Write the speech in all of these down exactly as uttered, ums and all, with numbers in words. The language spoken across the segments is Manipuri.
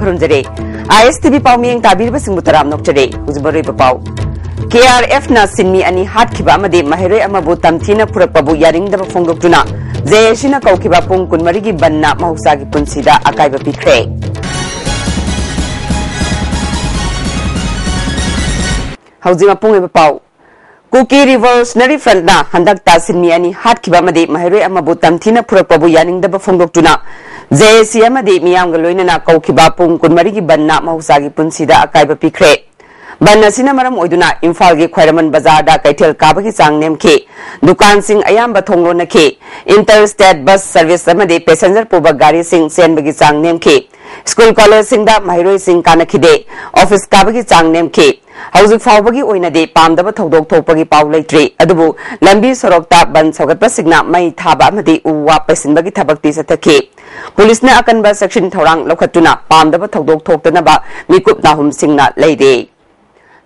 ꯈꯨꯔꯨꯝꯖꯔꯦ꯫ ꯑꯥꯏ ꯑꯦꯁ ꯇꯤ ꯚꯤ ꯄꯥꯎꯃꯤꯌꯦꯡ ꯇꯥꯕꯤꯔꯤꯕꯁꯤꯡꯕꯨ ꯇꯔꯥꯝꯅ ꯑꯣꯛꯆꯔꯤ꯫ ꯍꯧꯖꯤꯛ ꯃꯔꯨꯑꯣꯏꯕ ꯄꯥꯎ꯫ ꯀꯦ ꯑꯥꯔ ꯑꯦꯐꯅ ꯁꯤꯟꯃꯤ ꯑꯅꯤ ꯍꯥꯠꯈꯤꯕ ꯑꯃꯗꯤ ꯃꯍꯩꯔꯣꯏ ꯑꯃꯕꯨ ꯇꯝꯊꯤꯅ ꯐꯨꯔꯛꯄꯕꯨ ꯌꯥꯅꯤꯡꯗꯕ ꯐꯣꯡꯗꯣꯛꯇꯨꯅ ꯖꯦ ꯑꯦ ꯁꯤꯅ ꯀꯧꯈꯤꯕ ꯄꯨꯡ ꯀꯨꯟꯃꯔꯤꯒꯤ ꯕꯟꯅ ꯃꯍꯧꯁꯥꯒꯤ ꯄꯨꯟꯁꯤꯗ ꯑꯀꯥꯏꯕ ꯄꯤꯈ꯭ꯔꯦ꯫ ꯍꯧꯖꯤꯛ ꯃꯄꯨꯡ ꯑꯣꯏꯕ ꯄꯥꯎ꯫ ꯀꯨꯀꯤ ꯔꯤꯚꯣꯂꯨꯁꯅꯔꯤ ꯐ꯭ꯔꯟꯠꯅ ꯍꯟꯗꯛꯇ ꯁꯤꯟꯃꯤ ꯑꯅꯤ ꯍꯥꯠꯈꯤꯕ ꯑꯃꯗꯤ ꯃꯍꯩꯔꯣꯏ ꯑꯃꯕꯨ ꯇꯝꯊꯤꯅ ꯐꯨꯔꯛꯄꯕꯨ ꯌꯥꯅꯤꯡꯗꯕ ꯐꯣꯡꯗꯣꯛꯇꯨꯅ ꯖꯦ ꯑꯦ ꯁꯤ ꯑꯃꯗꯤ ꯃꯤꯌꯥꯝꯒ ꯂꯣꯏꯅꯅ ꯀꯧꯈꯤꯕ ꯄꯨꯡ ꯀꯨꯟꯃꯔꯤꯒꯤ ꯕꯟꯅ ꯃꯍꯧꯁꯥꯒꯤ ꯄꯨꯟꯁꯤꯗ ꯑꯀꯥꯏꯕ ꯄꯤꯈ꯭ꯔꯦ꯫ ꯕꯟ ꯑꯁꯤꯅ ꯃꯔꯝ ꯑꯣꯏꯗꯨꯅ ꯏꯝꯐꯥꯜꯒꯤ ꯈ꯭ꯋꯥꯏꯔꯝꯕꯟ ꯕꯖꯥꯔꯗ ꯀꯩꯊꯦꯜ ꯀꯥꯕꯒꯤ ꯆꯥꯡ ꯅꯦꯝꯈꯤ꯫ ꯗꯨꯀꯥꯟꯁꯤꯡ ꯑꯌꯥꯝꯕ ꯊꯣꯡ ꯂꯣꯟꯅꯈꯤ꯫ ꯏꯟꯇꯔ ꯁ꯭ꯇꯦꯠ ꯕꯁ ꯁꯔꯚꯤꯁ ꯑꯃꯗꯤ ꯄꯦꯁꯦꯟꯖꯔ ꯄꯨꯕ ꯒꯥꯔꯤꯁꯤꯡ ꯆꯦꯟꯕꯒꯤ ꯆꯥꯡ ꯅꯦꯝꯈꯤ꯫ ꯁ꯭ꯀꯨꯜ ꯀꯣꯂꯦꯖꯁꯤꯡꯗ ꯃꯍꯩꯔꯣꯏꯁꯤꯡ ꯀꯥꯅꯈꯤꯗꯦ꯫ ꯑꯣꯐꯤꯁ ꯀꯥꯕꯒꯤ ꯆꯥꯡ ꯅꯦꯝꯈꯤ꯫ ꯍꯧꯖꯤꯛ ꯐꯥꯎꯕꯒꯤ ꯑꯣꯏꯅꯗꯤ ꯄꯥꯝꯗꯕ ꯊꯧꯗꯣꯛ ꯊꯣꯛꯄꯒꯤ ꯄꯥꯎ ꯂꯩꯇ꯭ꯔꯤ꯫ ꯑꯗꯨꯕꯨ ꯂꯝꯕꯤ ꯁꯣꯔꯣꯛꯇ ꯕꯟ ꯁꯧꯒꯠꯄꯁꯤꯡꯅ ꯃꯩ ꯊꯥꯕ ꯑꯃꯗꯤ ꯎ ꯋꯥ ꯄꯩꯁꯤꯟꯕꯒꯤ ꯊꯕꯛꯇꯤ ꯆꯠꯊꯈꯤ꯫ ꯄꯨꯂꯤꯁꯅ ꯑꯀꯟꯕ ꯆꯦꯛꯁꯤꯟ ꯊꯧꯔꯥꯡ ꯂꯧꯈꯠꯇꯨꯅ ꯄꯥꯝꯗꯕ ꯊꯧꯗꯣꯛ ꯊꯣꯛꯇꯅꯕ ꯃꯤꯀꯨꯞ ꯅꯥꯍꯨꯝꯁꯤꯡꯅ ꯂꯩꯔꯤ꯫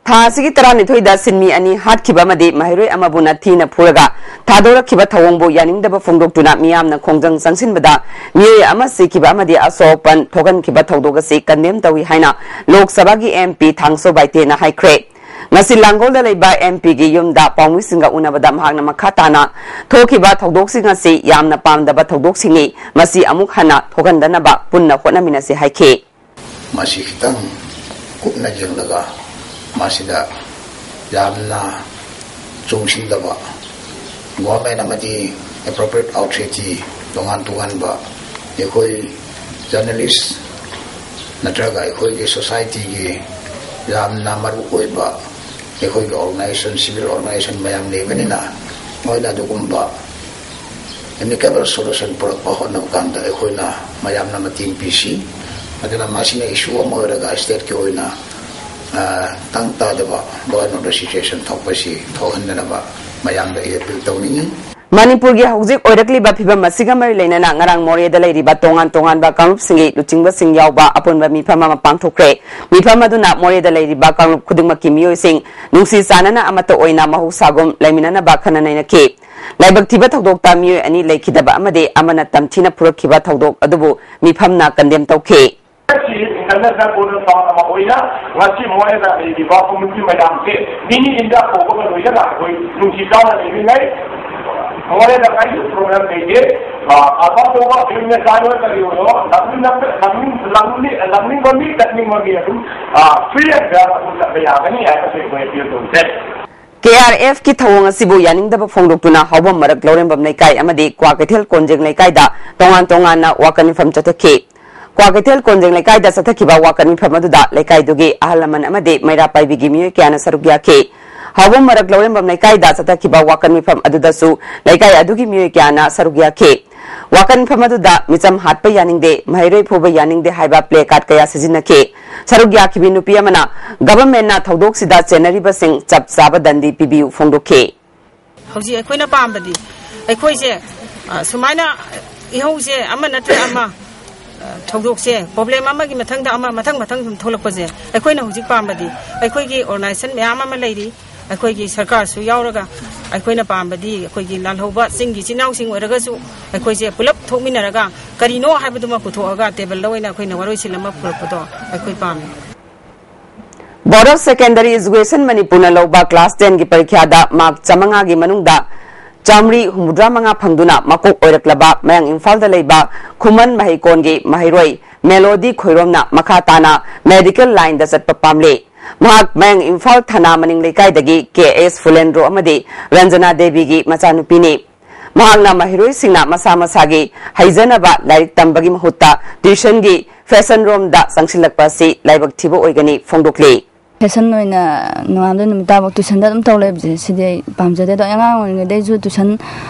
ꯊꯥ ꯑꯁꯤꯒꯤ ꯇꯔꯥꯅꯤꯊꯣꯏꯗ ꯁꯤꯟꯃꯤ ꯑꯅꯤ ꯍꯥꯠꯈꯤꯕ ꯑꯃꯗꯤ ꯃꯍꯩꯔꯣꯏ ꯑꯃꯕꯨ ꯅꯊꯤꯅ ꯐꯨꯔꯒ ꯊꯥꯗꯣꯔꯛꯈꯤꯕ ꯊꯧꯑꯣꯡꯕꯨ ꯌꯥꯅꯤꯡꯗꯕ ꯐꯣꯡꯗꯣꯛꯇꯨꯅ ꯃꯤꯌꯥꯝꯅ ꯈꯣꯡꯖꯪ ꯆꯪꯁꯤꯟꯕꯗ ꯃꯤꯑꯣꯏ ꯑꯃ ꯁꯤꯈꯤꯕ ꯑꯃꯗꯤ ꯑꯁꯣꯛ ꯑꯄꯟ ꯊꯣꯛꯍꯟꯈꯤꯕ ꯊꯧꯗꯣꯛ ꯑꯁꯤ ꯀꯟꯗꯦꯝ ꯇꯧꯏ ꯍꯥꯏꯅ ꯂꯣꯛ ꯁꯚꯥꯒꯤ ꯑꯦꯝ ꯄꯤ ꯊꯥꯡꯁꯣ ꯕꯥꯏꯇꯦꯅ ꯍꯥꯏꯈ꯭ꯔꯦ꯫ ꯉꯁꯤ ꯂꯥꯡꯒꯣꯜꯗ ꯂꯩꯕ ꯑꯦꯝ ꯄꯤꯒꯤ ꯌꯨꯝꯗ ꯄꯥꯎꯃꯤꯁꯤꯡꯒ ꯎꯅꯕꯗ ꯃꯍꯥꯛꯅ ꯃꯈꯥ ꯇꯥꯅ ꯊꯣꯛꯈꯤꯕ ꯊꯧꯗꯣꯛꯁꯤꯡ ꯑꯁꯤ ꯌꯥꯝꯅ ꯄꯥꯝꯗꯕ ꯊꯧꯗꯣꯛꯁꯤꯡꯅꯤ, ꯃꯁꯤ ꯑꯃꯨꯛ ꯍꯟꯅ ꯊꯣꯛꯍꯟꯗꯅꯕ ꯄꯨꯟꯅ ꯍꯣꯠꯅꯃꯤꯟꯅꯁꯤ ꯍꯥꯏꯈꯤ꯫ ꯃꯁꯤ ꯈꯤꯇꯪ ꯀꯨꯞꯅ ꯌꯦꯡꯂꯒ ꯃꯁꯤꯗ ꯌꯥꯝꯅ ꯆꯣꯡꯁꯤꯟꯗꯕ ꯒꯣꯔꯃꯦꯟ ꯑꯃꯗꯤ ꯑꯦꯄ꯭ꯔꯣꯄ꯭ꯔꯤꯌꯦꯠ ꯑꯣꯊꯣꯔꯤꯇꯤ ꯇꯣꯉꯥꯟ ꯇꯣꯉꯥꯟꯕ ꯑꯩꯈꯣꯏ ꯖꯔꯅꯦꯂꯤꯁ ꯅꯠꯇ꯭ꯔꯒ ꯑꯩꯈꯣꯏꯒꯤ ꯁꯣꯁꯥꯏꯇꯤꯒꯤ ꯌꯥꯝꯅ ꯃꯔꯨ ꯑꯣꯏꯕ ꯑꯩꯈꯣꯏꯒꯤ ꯑꯣꯔꯒꯅꯥꯏꯖꯦꯁꯟ, ꯁꯤꯚꯤꯜ ꯑꯣꯔꯒꯅꯥꯏꯖꯦꯁꯟ ꯃꯌꯥꯝ ꯂꯩꯕꯅꯤꯅ ꯃꯣꯏꯅ ꯑꯗꯨꯒꯨꯝꯕ ꯑꯦꯃꯤꯀꯦꯕꯜ ꯁꯣꯂꯨꯁꯟ ꯄꯨꯔꯛꯄ ꯍꯣꯠꯅꯕ ꯀꯥꯟꯗ ꯑꯩꯈꯣꯏꯅ ꯃꯌꯥꯝꯅ ꯃꯇꯦꯡ ꯄꯤꯁꯤ꯫ ꯑꯗꯨꯅ ꯃꯁꯤꯅ ꯏꯁꯨ ꯑꯃ ꯑꯣꯏꯔꯒ ꯁ꯭ꯇꯦꯠꯀꯤ ꯑꯣꯏꯅ, ꯑ, ꯇꯪ ꯇꯥꯗꯕ ꯂꯣ ꯑꯦꯟ ꯑꯣꯔꯗꯔ ꯁꯤꯆꯨꯋꯦꯁꯟ ꯊꯣꯛꯄꯁꯤ ꯊꯣꯛꯍꯟꯗꯅꯕ ꯃꯌꯥꯝꯗ ꯑꯩ ꯑꯄꯤꯜ ꯇꯧꯅꯤꯡꯏ꯫ ꯃꯅꯤꯄꯨꯔꯒꯤ ꯍꯧꯖꯤꯛ ꯑꯣꯏꯔꯛꯂꯤꯕ ꯐꯤꯕꯝ ꯑꯁꯤꯒ ꯃꯔꯤ ꯂꯩꯅꯅ ꯉꯔꯥꯡ ꯃꯣꯔꯦꯗ ꯂꯩꯔꯤꯕ ꯇꯣꯉꯥꯟ ꯇꯣꯉꯥꯟꯕ ꯀꯥꯡꯂꯨꯞꯁꯤꯡꯒꯤ ꯂꯨꯆꯤꯡꯕꯁꯤꯡ ꯌꯥꯎꯕ ꯑꯄꯨꯟꯕ ꯃꯤꯐꯝ ꯑꯃ ꯄꯥꯡꯊꯣꯛꯈ꯭ꯔꯦ꯫ ꯃꯤꯐꯝ ꯑꯗꯨꯅ ꯃꯣꯔꯦꯗ ꯂꯩꯔꯤꯕ ꯀꯥꯡꯂꯨꯞ ꯈꯨꯗꯤꯡꯃꯛꯀꯤ ꯃꯤꯑꯣꯏꯁꯤꯡ ꯅꯨꯡꯁꯤ ꯆꯥꯟꯅꯅ ꯑꯃꯠꯇ ꯑꯣꯏꯅ ꯃꯍꯧꯁꯥꯒꯨꯝ ꯂꯩꯃꯤꯟꯅꯅꯕ ꯈꯟꯅ ꯅꯩꯅꯈꯤ꯫ ꯂꯥꯏꯕꯛ ꯊꯤꯕ ꯊꯧꯗꯣꯛꯇ ꯃꯤꯑꯣꯏ ꯑꯅꯤ ꯂꯩꯈꯤꯗꯕ ꯑꯃꯗꯤ ꯑꯃꯅ ꯇꯝꯊꯤꯅ ꯐꯨꯔꯛꯈꯤꯕ ꯊꯧꯗꯣꯛ ꯑꯗꯨꯕꯨ ꯃꯤꯐꯝꯅ ꯀꯟꯗꯦꯝ ꯇꯧꯈꯤ꯫ ꯏꯟꯇꯔꯅꯦꯁꯅꯦꯜ ꯕꯣꯔꯗꯔ ꯇꯥꯎꯟ ꯑꯃ ꯑꯣꯏꯅ ꯉꯁꯤ ꯃꯣꯔꯦꯗ ꯂꯩꯔꯤꯕ ꯀꯝꯃ꯭ꯌꯨꯅꯤꯇꯤ ꯃꯌꯥꯝꯁꯦ ꯃꯤꯅꯤ ꯏꯟꯗꯤꯌꯥ ꯀꯧꯕꯒ ꯂꯣꯏꯅꯅ ꯑꯩꯈꯣꯏ ꯅꯨꯡꯁꯤ ꯆꯥꯟꯅ ꯂꯩꯃꯤꯟꯅꯩ꯫ ꯃꯣꯔꯦꯗ ꯀꯔꯤꯁꯨ ꯄ꯭ꯔꯣꯕ꯭ꯂꯦꯝ ꯂꯩꯇꯦ꯫ ꯑ, ꯑꯐ ꯑꯐꯕ ꯕꯤꯖꯤꯅꯦꯁ ꯂꯥꯏꯟ ꯑꯣꯏꯔꯣ ꯀꯔꯤ ꯑꯣꯏꯔꯣ, ꯂꯥꯛꯅꯤꯡ-, ꯂꯥꯛꯅꯤꯡ-, ꯂꯥꯛꯅꯤꯡ-, ꯂꯥꯛꯅꯤꯡꯕ ꯃꯤ, ꯆꯠꯅꯤꯡꯕ ꯃꯤ ꯑꯗꯨꯝ, ꯑ, ꯐ꯭ꯔꯤ ꯑꯦꯟ ꯐꯦꯌꯔ ꯑꯗꯨꯝ ꯆꯠꯄ ꯌꯥꯒꯅꯤ ꯍꯥꯏꯕꯁꯦ ꯑꯩꯈꯣꯏ ꯑꯄꯤꯜ ꯇꯧꯖꯩ꯫ ꯀꯦ ꯑꯥꯔ ꯑꯦꯐꯀꯤ ꯊꯧꯑꯣꯡ ꯑꯁꯤꯕꯨ ꯌꯥꯅꯤꯡꯗꯕ ꯐꯣꯡꯗꯣꯛꯇꯨꯅ ꯍꯥꯎꯕꯝ ꯃꯔꯛ ꯂꯧꯔꯦꯝꯕꯝ ꯂꯩꯀꯥꯏ ꯑꯃꯗꯤ ꯀ꯭ꯋꯥꯀꯩꯊꯦꯜ ꯀꯣꯟꯖꯦꯡ ꯂꯩꯀꯥꯏꯗ ꯇꯣꯉꯥꯟ ꯇꯣꯉꯥꯟꯅ ꯋꯥꯀꯠ ꯃꯤꯐꯝ ꯆꯠꯊꯈꯤ꯫ ꯀ꯭ꯋꯥꯀꯩꯊꯦꯜ ꯀꯣꯟꯖꯦꯡ ꯂꯩꯀꯥꯏꯗ ꯆꯠꯊꯈꯤꯕ ꯋꯥꯀꯠ ꯃꯤꯐꯝ ꯑꯗꯨꯗ ꯂꯩꯀꯥꯏꯗꯨꯒꯤ ꯑꯍꯜ ꯂꯃꯟ ꯑꯃꯗꯤ ꯃꯩꯔꯥ ꯄꯥꯏꯕꯤꯒꯤ ꯃꯤꯑꯣꯏ ꯀꯌꯥꯅ ꯁꯔꯨꯛ ꯌꯥꯈꯤ꯫ ꯍꯥꯎꯕꯝ ꯃꯔꯛ ꯂꯧꯔꯦꯝꯕꯝ ꯂꯩꯀꯥꯏꯗ ꯆꯠꯊꯈꯤꯕ ꯋꯥꯀꯠ ꯃꯤꯐꯝ ꯑꯗꯨꯗꯁꯨ ꯂꯩꯀꯥꯏ ꯑꯗꯨꯒꯤ ꯃꯤꯑꯣꯏ ꯀꯌꯥꯅ ꯁꯔꯨꯛ ꯌꯥꯈꯤ꯫ ꯋꯥꯀꯠ ꯃꯤꯐꯝ ꯑꯗꯨꯗ ꯃꯤꯆꯝ ꯍꯥꯠꯄ ꯌꯥꯅꯤꯡꯗꯦ, ꯃꯍꯩꯔꯣꯏ ꯐꯨꯕ ꯌꯥꯅꯤꯡꯗꯦ ꯍꯥꯏꯕ ꯄ꯭ꯂꯦ ꯀꯥꯔꯗ ꯀꯌꯥ ꯁꯤꯖꯤꯟꯅꯈꯤ꯫ ꯁꯔꯨꯛ ꯌꯥꯈꯤꯕꯤ ꯅꯨꯄꯤ ꯑꯃꯅ ꯒꯚꯔꯟꯃꯦꯟꯠꯅ ꯊꯧꯗꯣꯛꯁꯤꯗ ꯆꯦꯟꯅꯔꯤꯕꯁꯤꯡ ꯆꯞ ꯆꯥꯕ ꯗꯟꯗꯤ ꯄꯤꯕꯤꯌꯨ ꯐꯣꯡꯗꯣꯛꯈꯤ꯫ ꯍꯧꯖꯤꯛ ꯑꯩꯈꯣꯏꯅ ꯄꯥꯝꯕꯗꯤ ꯑꯩꯈꯣꯏꯁꯦ, ꯑ, ꯁꯨꯃꯥꯏꯅ ꯏꯍꯧꯁꯦ ꯑꯃ ꯅꯠꯇ꯭ꯔꯒ ꯑꯃ, ꯑ, ꯊꯧꯗꯣꯛꯁꯦ, ꯄ꯭ꯔꯣꯕ꯭ꯂꯦꯝ ꯑꯃꯒꯤ ꯃꯊꯪꯗ ꯑꯃ, ꯃꯊꯪ ꯃꯊꯪ ꯁꯨꯝ ꯊꯣꯛꯂꯛꯄꯁꯦ, ꯑꯩꯈꯣꯏꯅ ꯍꯧꯖꯤꯛ ꯄꯥꯝꯕꯗꯤ ꯑꯩꯈꯣꯏꯒꯤ ꯑꯣꯔꯒꯅꯥꯏꯖꯦꯁꯟ ꯃꯌꯥꯝ ꯑꯃ ꯂꯩꯔꯤ, ꯑꯩꯈꯣꯏꯒꯤ ꯁꯔꯀꯥꯔꯁꯨ ꯌꯥꯎꯔꯒ, ꯑꯩꯈꯣꯏꯅ ꯄꯥꯝꯕꯗꯤ ꯑꯩꯈꯣꯏꯒꯤ ꯂꯥꯜꯍꯧꯕ ꯆꯤꯡꯒꯤ ꯏꯆꯤꯟ ꯏꯅꯥꯎꯁꯤꯡ ꯑꯣꯏꯔꯒꯁꯨ ꯑꯩꯈꯣꯏꯁꯦ ꯄꯨꯂꯞ ꯊꯣꯛꯃꯤꯟꯅꯔꯒ ꯀꯔꯤꯅꯣ ꯍꯥꯏꯕꯗꯨꯃ ꯄꯨꯊꯣꯛꯑꯒ ꯇꯦꯕꯜꯗ ꯑꯣꯏꯅ ꯑꯩꯈꯣꯏꯅ ꯋꯥꯔꯣꯏꯁꯤꯟ ꯑꯃ ꯄꯨꯔꯛꯄꯗꯣ ꯑꯩꯈꯣꯏ ꯄꯥꯝꯃꯤ꯫ Board of Secondary Education ꯃꯅꯤꯄꯨꯔꯅ ꯂꯧꯕ class ten ꯒꯤ ꯄꯔꯤꯈ꯭ꯌꯥꯗ ꯃꯥꯔꯛ ꯆꯥꯃꯉꯥꯒꯤ ꯃꯅꯨꯡꯗ ꯆꯥꯃꯔꯤ ꯍꯨꯝꯐꯨꯇꯔꯥ ꯃꯉꯥ ꯐꯪꯗꯨꯅ ꯃꯀꯣꯛ ꯑꯣꯏꯔꯛꯂꯕ ꯃꯌꯥꯡ ꯏꯝꯐꯥꯜꯗ ꯂꯩꯕ ꯈꯨꯃꯟ ꯃꯍꯩꯀꯣꯟꯒꯤ ꯃꯍꯩꯔꯣꯏ ꯃꯦꯂꯣꯗꯤ ꯈꯣꯏꯔꯣꯝꯅ ꯃꯈꯥ ꯇꯥꯅ medical line ꯗ ꯆꯠꯄ ꯄꯥꯝꯂꯤ꯫ ꯃꯍꯥꯛ ꯃꯌꯥꯡ ꯏꯝꯐꯥꯜ ꯊꯅꯥ ꯃꯅꯤꯡ ꯂꯩꯀꯥꯏꯗꯒꯤ ꯀꯦ ꯑꯦꯁ ꯐꯨꯂꯦꯟꯗ꯭ꯔꯣ ꯑꯃꯗꯤ ꯔꯟꯖꯅꯥ ꯗꯦꯕꯤꯒꯤ ꯃꯆꯥꯅꯨꯄꯤꯅꯤ꯫ ꯃꯍꯥꯛꯅ ꯃꯍꯩꯔꯣꯏꯁꯤꯡꯅ ꯃꯁꯥ ꯃꯁꯥꯒꯤ ꯍꯩꯖꯅꯕ ꯂꯥꯏꯔꯤꯛ ꯇꯝꯕꯒꯤ ꯃꯍꯨꯠꯇ tuition ꯒꯤ fashion ꯔꯣꯝꯗ ꯆꯪꯁꯤꯜꯂꯛꯄ ꯑꯁꯤ ꯂꯥꯏꯕꯛ ꯊꯤꯕ ꯑꯣꯏꯒꯅꯤ ꯐꯣꯡꯗꯣꯛꯂꯤ꯫ Fashion ꯑꯣꯏꯅ ꯅꯣꯡꯉꯥꯟꯕꯗꯩ ꯅꯨꯃꯤꯠ ꯇꯥꯕꯧ tuition ꯗ ꯑꯗꯨꯝ ꯇꯧ ꯂꯩꯕꯁꯦ ꯁꯤꯗꯤ ꯑꯩ ꯄꯥꯝꯖꯗꯦ꯫ ꯑꯗꯣ ꯑꯉꯥꯡ ꯑꯣꯏꯔꯤꯉꯩꯗꯩꯁꯨ tuition,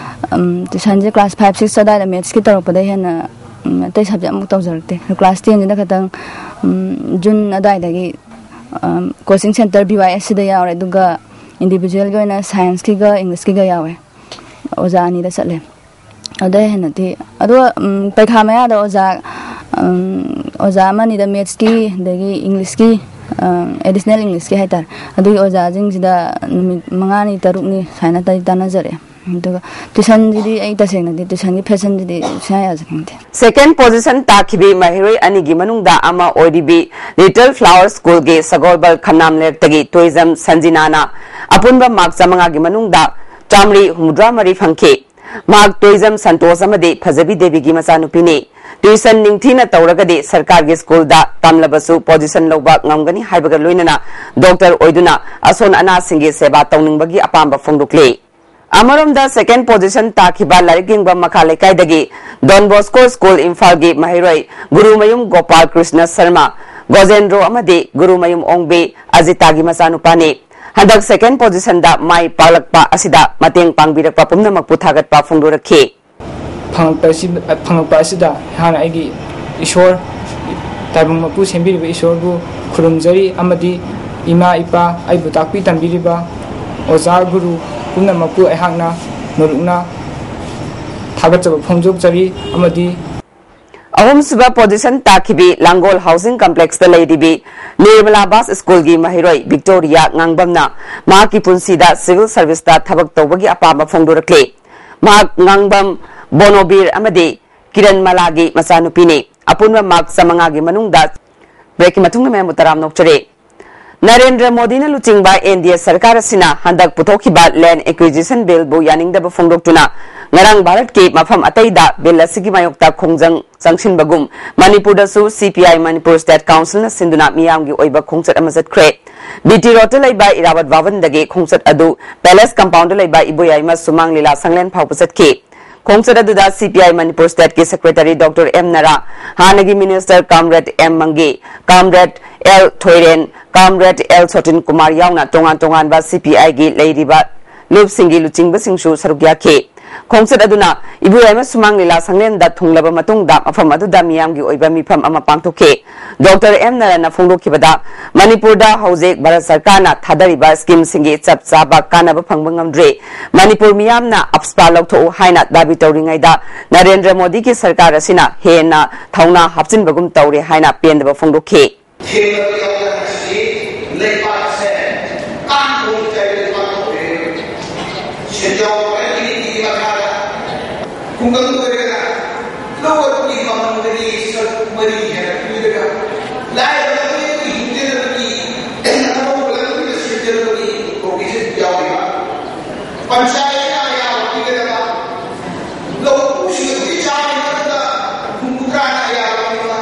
ꯎꯝ, tuition ꯁꯦ class five, six ꯑꯗꯥꯏꯗ maths ꯀꯤ ꯇꯧꯔꯛꯄꯗꯩ ꯍꯦꯟꯅ, ꯎꯝ, ꯑꯇꯩ subject ꯑꯃꯨꯛ ꯇꯧꯖꯔꯛꯇꯦ꯫ Class ten ꯁꯤꯗ ꯈꯛꯇꯪ, ꯎꯝ, June ꯑꯗꯥꯏꯗꯒꯤ, ꯎꯝ, coaching centre B Y S ꯁꯤꯗ ꯌꯥꯎꯔꯦ꯫ ꯑꯗꯨꯒ individual ꯒꯤ ꯑꯣꯏꯅ science ꯀꯤꯒ English ꯀꯤꯒ ꯌꯥꯎꯋꯦ꯫ ꯑꯣꯖꯥ ꯑꯅꯤꯗ ꯆꯠꯂꯦ꯫ ꯑꯗꯩ ꯍꯦꯟꯅꯗꯤ, ꯑꯗꯣ, ꯎꯝ, ꯄꯩꯈꯥ ꯃꯌꯥꯗ ꯑꯣꯖꯥ, ꯎꯝ, ꯑꯣꯖꯥ ꯑꯃꯅꯤꯗ maths ꯀꯤ, ꯑꯗꯒꯤ English ꯀꯤ, ꯑ, additional English ꯀꯤ ꯍꯥꯏꯇꯥꯔꯦ, ꯑꯗꯨꯒꯤ ꯑꯣꯖꯥꯁꯤꯡꯁꯤꯗ ꯅꯨꯃꯤꯠ ꯃꯉꯥꯅꯤ, ꯇꯔꯨꯛꯅꯤ ꯁꯨꯃꯥꯏꯅ ꯇꯥꯟꯅꯖꯔꯛꯑꯦ꯫ ꯑꯗꯨꯒ ꯇ꯭ꯌꯨꯁꯟꯁꯤꯗꯤ ꯑꯩ ꯇꯁꯦꯡꯅꯗꯤ ꯇ꯭ꯌꯨꯁꯟꯒꯤ ꯐꯦꯁꯟꯁꯤꯗꯤ ꯁꯨꯡꯌꯥ ꯌꯥꯖꯅꯤꯡꯗꯦ꯫ Second position ꯇꯥꯈꯤꯕꯤ ꯃꯍꯩꯔꯣꯏ ꯑꯅꯤꯒꯤ ꯃꯅꯨꯡꯗ ꯑꯃ ꯑꯣꯏꯔꯤꯕꯤ Little Flower Schoolꯒꯤ ꯁꯒꯣꯜꯕꯜ ꯈꯝꯅꯥꯝ ꯂꯩꯔꯛꯇꯒꯤ ꯇꯣꯏꯖꯝ ꯁꯟꯖꯤꯅꯥꯅ ꯑꯄꯨꯟꯕ ꯃꯥꯔꯛ ꯆꯥꯃꯉꯥꯒꯤ ꯃꯅꯨꯡꯗ ꯆꯥꯃꯔꯤ ꯍꯨꯝꯐꯨꯇꯔꯥ ꯃꯔꯤ ꯐꯪꯈꯤ꯫ ꯃꯍꯥꯛ ꯇꯣꯏꯖꯝ ꯁꯟꯇꯣꯁ ꯑꯃꯗꯤ ꯐꯖꯕꯤ ꯗꯦꯕꯤꯒꯤ ꯃꯆꯥꯅꯨꯄꯤꯅꯤ꯫ ꯇ꯭ꯌꯨꯁꯟ ꯅꯤꯡꯊꯤꯅ ꯇꯧꯔꯒꯗꯤ ꯁꯔꯀꯥꯔꯒꯤ ꯁ꯭ꯀꯨꯜꯗ ꯇꯝꯂꯕꯁꯨ ꯄꯣꯖꯤꯁꯟ ꯂꯧꯕ ꯉꯝꯒꯅꯤ ꯍꯥꯏꯕꯒ ꯂꯣꯏꯅꯅ ꯗꯣꯛꯇꯔ ꯑꯣꯏꯗꯨꯅ ꯑꯁꯣꯟ ꯑꯅꯥꯁꯤꯡꯒꯤ ꯁꯦꯕꯥ ꯇꯧꯅꯤꯡꯕꯒꯤ ꯑꯄꯥꯝꯕ ꯐꯣꯡꯗꯣꯛꯂꯤ꯫ ꯑꯃꯔꯣꯝꯗ second position ꯇꯥꯈꯤꯕ ꯂꯥꯏꯔꯤꯛ ꯌꯦꯡꯕ ꯃꯈꯥ ꯂꯩꯀꯥꯏꯗꯒꯤ Don Bosco School ꯏꯝꯐꯥꯜꯒꯤ ꯃꯍꯩꯔꯣꯏ ꯒꯨꯔꯨꯃꯌꯨꯝ ꯒꯣꯄꯥꯜ ꯀ꯭ꯔꯤꯁꯅ ꯁꯔꯃ, ꯒꯣꯖꯦꯟꯗ꯭ꯔꯣ ꯑꯃꯗꯤ ꯒꯨꯔꯨꯃꯌꯨꯝ ꯑꯣꯡꯕꯤ ꯑꯖꯤꯇꯥꯒꯤ ꯃꯆꯥꯅꯨꯄꯥꯅꯤ꯫ ꯍꯟꯗꯛ second positionꯗ ꯃꯥꯏ ꯄꯥꯛꯂꯛꯄ ꯑꯁꯤꯗ ꯃꯇꯦꯡ ꯄꯥꯡꯕꯤꯔꯛꯄ ꯄꯨꯝꯅꯃꯛꯄꯨ ꯊꯥꯒꯠꯄ ꯐꯣꯡꯗꯣꯔꯛꯈꯤ꯫ ꯐꯪꯉꯛꯄ ꯑꯁꯤ ꯐꯪꯉꯛꯄ ꯑꯁꯤꯗ ꯑꯩꯍꯥꯛꯅ ꯑꯩꯒꯤ ꯏꯁꯣꯔ, ꯇꯥꯏꯕꯪ ꯃꯄꯨ ꯁꯦꯝꯕꯤꯔꯤꯕ ꯏꯁꯣꯔꯕꯨ ꯈꯨꯔꯨꯝꯖꯔꯤ ꯑꯃꯗꯤ ꯏꯃꯥ ꯏꯄꯥ, ꯑꯩꯕꯨ ꯇꯥꯛꯄꯤ ꯇꯝꯕꯤꯔꯤꯕ ꯑꯣꯖꯥ ꯒꯨꯔꯨ ꯄꯨꯝꯅꯃꯛꯄꯨ ꯑꯩꯍꯥꯛꯅ ꯅꯣꯂꯨꯛꯅ ꯊꯥꯒꯠꯆꯕ ꯐꯣꯡꯗꯣꯛꯆꯔꯤ ꯑꯃꯗꯤ ꯑꯍꯨꯝꯁꯨꯕ position ꯇꯥꯈꯤꯕꯤ ꯂꯥꯡꯒꯣꯜ Housing Complexꯇ ꯂꯩꯔꯤꯕꯤ ꯅꯤꯔꯃꯂꯥ ꯕꯥꯁ Schoolꯒꯤ ꯃꯍꯩꯔꯣꯏ ꯚꯤꯛꯇꯣꯔꯤꯌꯥ ꯉꯥꯡꯕꯝꯅ ꯃꯍꯥꯛꯀꯤ ꯄꯨꯟꯁꯤꯗ civil serviceꯇ ꯊꯕꯛ ꯇꯧꯕꯒꯤ ꯑꯄꯥꯝꯕ ꯐꯣꯡꯗꯣꯔꯛꯂꯤ꯫ ꯃꯍꯥꯛ ꯉꯥꯡꯕꯝ ꯕꯣꯅꯣꯕꯤꯔ ꯑꯃꯗꯤ ꯀꯤꯔꯟ ꯃꯂꯥꯒꯤ ꯃꯆꯥꯅꯨꯄꯤꯅꯤ꯫ ꯑꯄꯨꯟꯕ ꯃꯥꯔꯛ ꯆꯥꯃꯉꯥꯒꯤ ꯃꯅꯨꯡꯗ ꯕ꯭ꯔꯦꯛꯀꯤ ꯃꯇꯨꯡꯗ ꯃꯌꯥꯝꯕꯨ ꯇꯔꯥꯝꯅ ꯑꯣꯛꯆꯔꯤ꯫ ꯅꯔꯦꯟꯗ꯭ꯔ ꯃꯣꯗꯤꯅ ꯂꯨꯆꯤꯡꯕ ꯑꯦꯟ ꯗꯤ ꯑꯦ ꯁꯔꯀꯥꯔ ꯑꯁꯤꯅ ꯍꯟꯗꯛ ꯄꯨꯊꯣꯛꯈꯤꯕ Land Acquisition Billꯕꯨ ꯌꯥꯅꯤꯡꯗꯕ ꯐꯣꯡꯗꯣꯛꯇꯨꯅ ꯉꯔꯥꯡ ꯚꯥꯔꯠꯀꯤ ꯃꯐꯝ ꯑꯇꯩꯗ ꯕꯤꯜ ꯑꯁꯤꯒꯤ ꯃꯥꯌꯣꯛꯇ ꯈꯣꯡꯖꯪ ꯆꯪꯁꯤꯟꯕꯒꯨꯝ ꯃꯅꯤꯄꯨꯔꯗꯁꯨ ꯁꯤ ꯄꯤ ꯑꯥꯏ ꯃꯅꯤꯄꯨꯔ State Councilꯅ ꯁꯤꯟꯗꯨꯅ ꯃꯤꯌꯥꯝꯒꯤ ꯑꯣꯏꯕ ꯈꯣꯡꯆꯠ ꯑꯃ ꯆꯠꯈ꯭ꯔꯦ꯫ ꯕꯤ ꯇꯤ ꯔꯣꯗꯇ ꯂꯩꯕ ꯏꯔꯥꯕꯠ ꯚꯕꯟꯗꯒꯤ ꯈꯣꯡꯆꯠ ꯑꯗꯨ Palace Compoundꯗ ꯂꯩꯕ ꯏꯕꯣꯌꯥꯏꯃ ꯁꯨꯃꯥꯡ ꯂꯤꯂꯥ ꯁꯪꯂꯦꯟ ꯐꯥꯎꯕ ꯆꯠꯈꯤ꯫ ꯈꯣꯡꯆꯠ ꯑꯗꯨꯗ ꯁꯤ ꯄꯤ ꯑꯥꯏ ꯃꯅꯤꯄꯨꯔ Stateꯀꯤ Secretary ꯗꯣꯛꯇꯔ ꯑꯦꯝ ꯅꯔꯥ, ꯍꯥꯟꯅꯒꯤ Minister Comrade ꯑꯦꯝ ꯃꯪꯒꯤ, Comrade L Thoiren, Comrade L Sotin Kumar ꯌꯥꯎꯅ ꯇꯣꯉꯥꯟ ꯇꯣꯉꯥꯟꯕ ꯁꯤ ꯄꯤ ꯑꯥꯏꯒꯤ ꯂꯩꯔꯤꯕ ꯂꯨꯞꯁꯤꯡꯒꯤ ꯂꯨꯆꯤꯡꯕꯁꯤꯡꯁꯨ ꯁꯔꯨꯛ ꯌꯥꯈꯤ꯫ ꯈꯣꯡꯆꯠ ꯑꯗꯨꯅ ꯏꯕꯣꯌꯥꯏꯃ ꯁꯨꯃꯥꯡ ꯂꯤꯂꯥ ꯁꯪꯂꯦꯟꯗ ꯊꯨꯡꯂꯕ ꯃꯇꯨꯡꯗ ꯃꯐꯝ ꯑꯗꯨꯗ ꯃꯤꯌꯥꯝꯒꯤ ꯑꯣꯏꯕ ꯃꯤꯐꯝ ꯑꯃ ꯄꯥꯡꯊꯣꯛꯈꯤ꯫ ꯗꯣꯛꯇꯔ ꯑꯦꯝ ꯅꯔꯥꯅ ꯐꯣꯡꯗꯣꯛꯈꯤꯕꯗ, ꯃꯅꯤꯄꯨꯔꯗ ꯍꯧꯖꯤꯛ ꯚꯥꯔꯠ ꯁꯔꯀꯥꯔꯅ ꯊꯥꯗꯔꯤꯕ ꯁ꯭ꯀꯤꯝꯁꯤꯡꯒꯤ ꯆꯞ ꯆꯥꯕ ꯀꯥꯟꯅꯕ ꯐꯪꯕ ꯉꯝꯗ꯭ꯔꯤ꯫ ꯃꯅꯤꯄꯨꯔ ꯃꯤꯌꯥꯝꯅ ꯑꯞꯁꯄꯥ ꯂꯧꯊꯣꯛꯎ ꯍꯥꯏꯅ ꯗꯥꯕꯤ ꯇꯧꯔꯤꯉꯩꯗ ꯅꯔꯦꯟꯗ꯭ꯔ ꯃꯣꯗꯤꯒꯤ ꯁꯔꯀꯥꯔ ꯑꯁꯤꯅ ꯍꯦꯟꯅ ꯊꯧꯅꯥ ꯍꯥꯞꯆꯤꯟꯕꯒꯨꯝ ꯇꯧꯔꯦ ꯍꯥꯏꯅ ꯄꯦꯟꯗꯕ ꯐꯣꯡꯗꯣꯛꯈꯤ꯫ ꯊꯦꯡꯅꯕ ꯌꯥꯎꯗꯦ ꯍꯥꯏꯁꯤ ꯂꯩꯕꯥꯛꯁꯦ ꯀꯥꯡꯈꯣꯡ ꯆꯥꯏꯕ ꯂꯩꯕꯥꯛ ꯑꯣꯏꯔꯦ꯫ ꯁꯦꯟꯖꯥꯎ ꯄꯥꯏꯕꯤ ꯈꯨꯡꯒꯪ ꯑꯣꯏꯔꯒꯅ ꯂꯧ ꯑꯗꯨꯒꯤ ꯃꯃꯜꯗꯒꯤ ꯁꯔꯨꯛ ꯃꯔꯤ ꯍꯦꯟꯅ ꯄꯤꯔꯒ ꯂꯥꯏꯔꯕ ꯑꯃꯒꯤ ꯍꯤꯡꯖꯅꯕꯒꯤ ꯑꯅꯧꯕ ꯂꯝꯕꯤ ꯑꯃ ꯁꯦꯝꯖꯅꯕꯒꯤ provision ꯌꯥꯎꯔꯤꯕ ꯄꯟꯆꯥꯌꯠꯅ ꯑꯌꯥꯕ ꯄꯤꯒꯗꯕ ꯂꯧ ꯎꯁꯤꯡ ꯑꯗꯨꯒꯤ ꯆꯥꯡ ꯃꯊꯛꯇ ꯍꯨꯝꯐꯨꯇꯔꯥꯅ ꯑꯌꯥꯕ ꯄꯤꯕ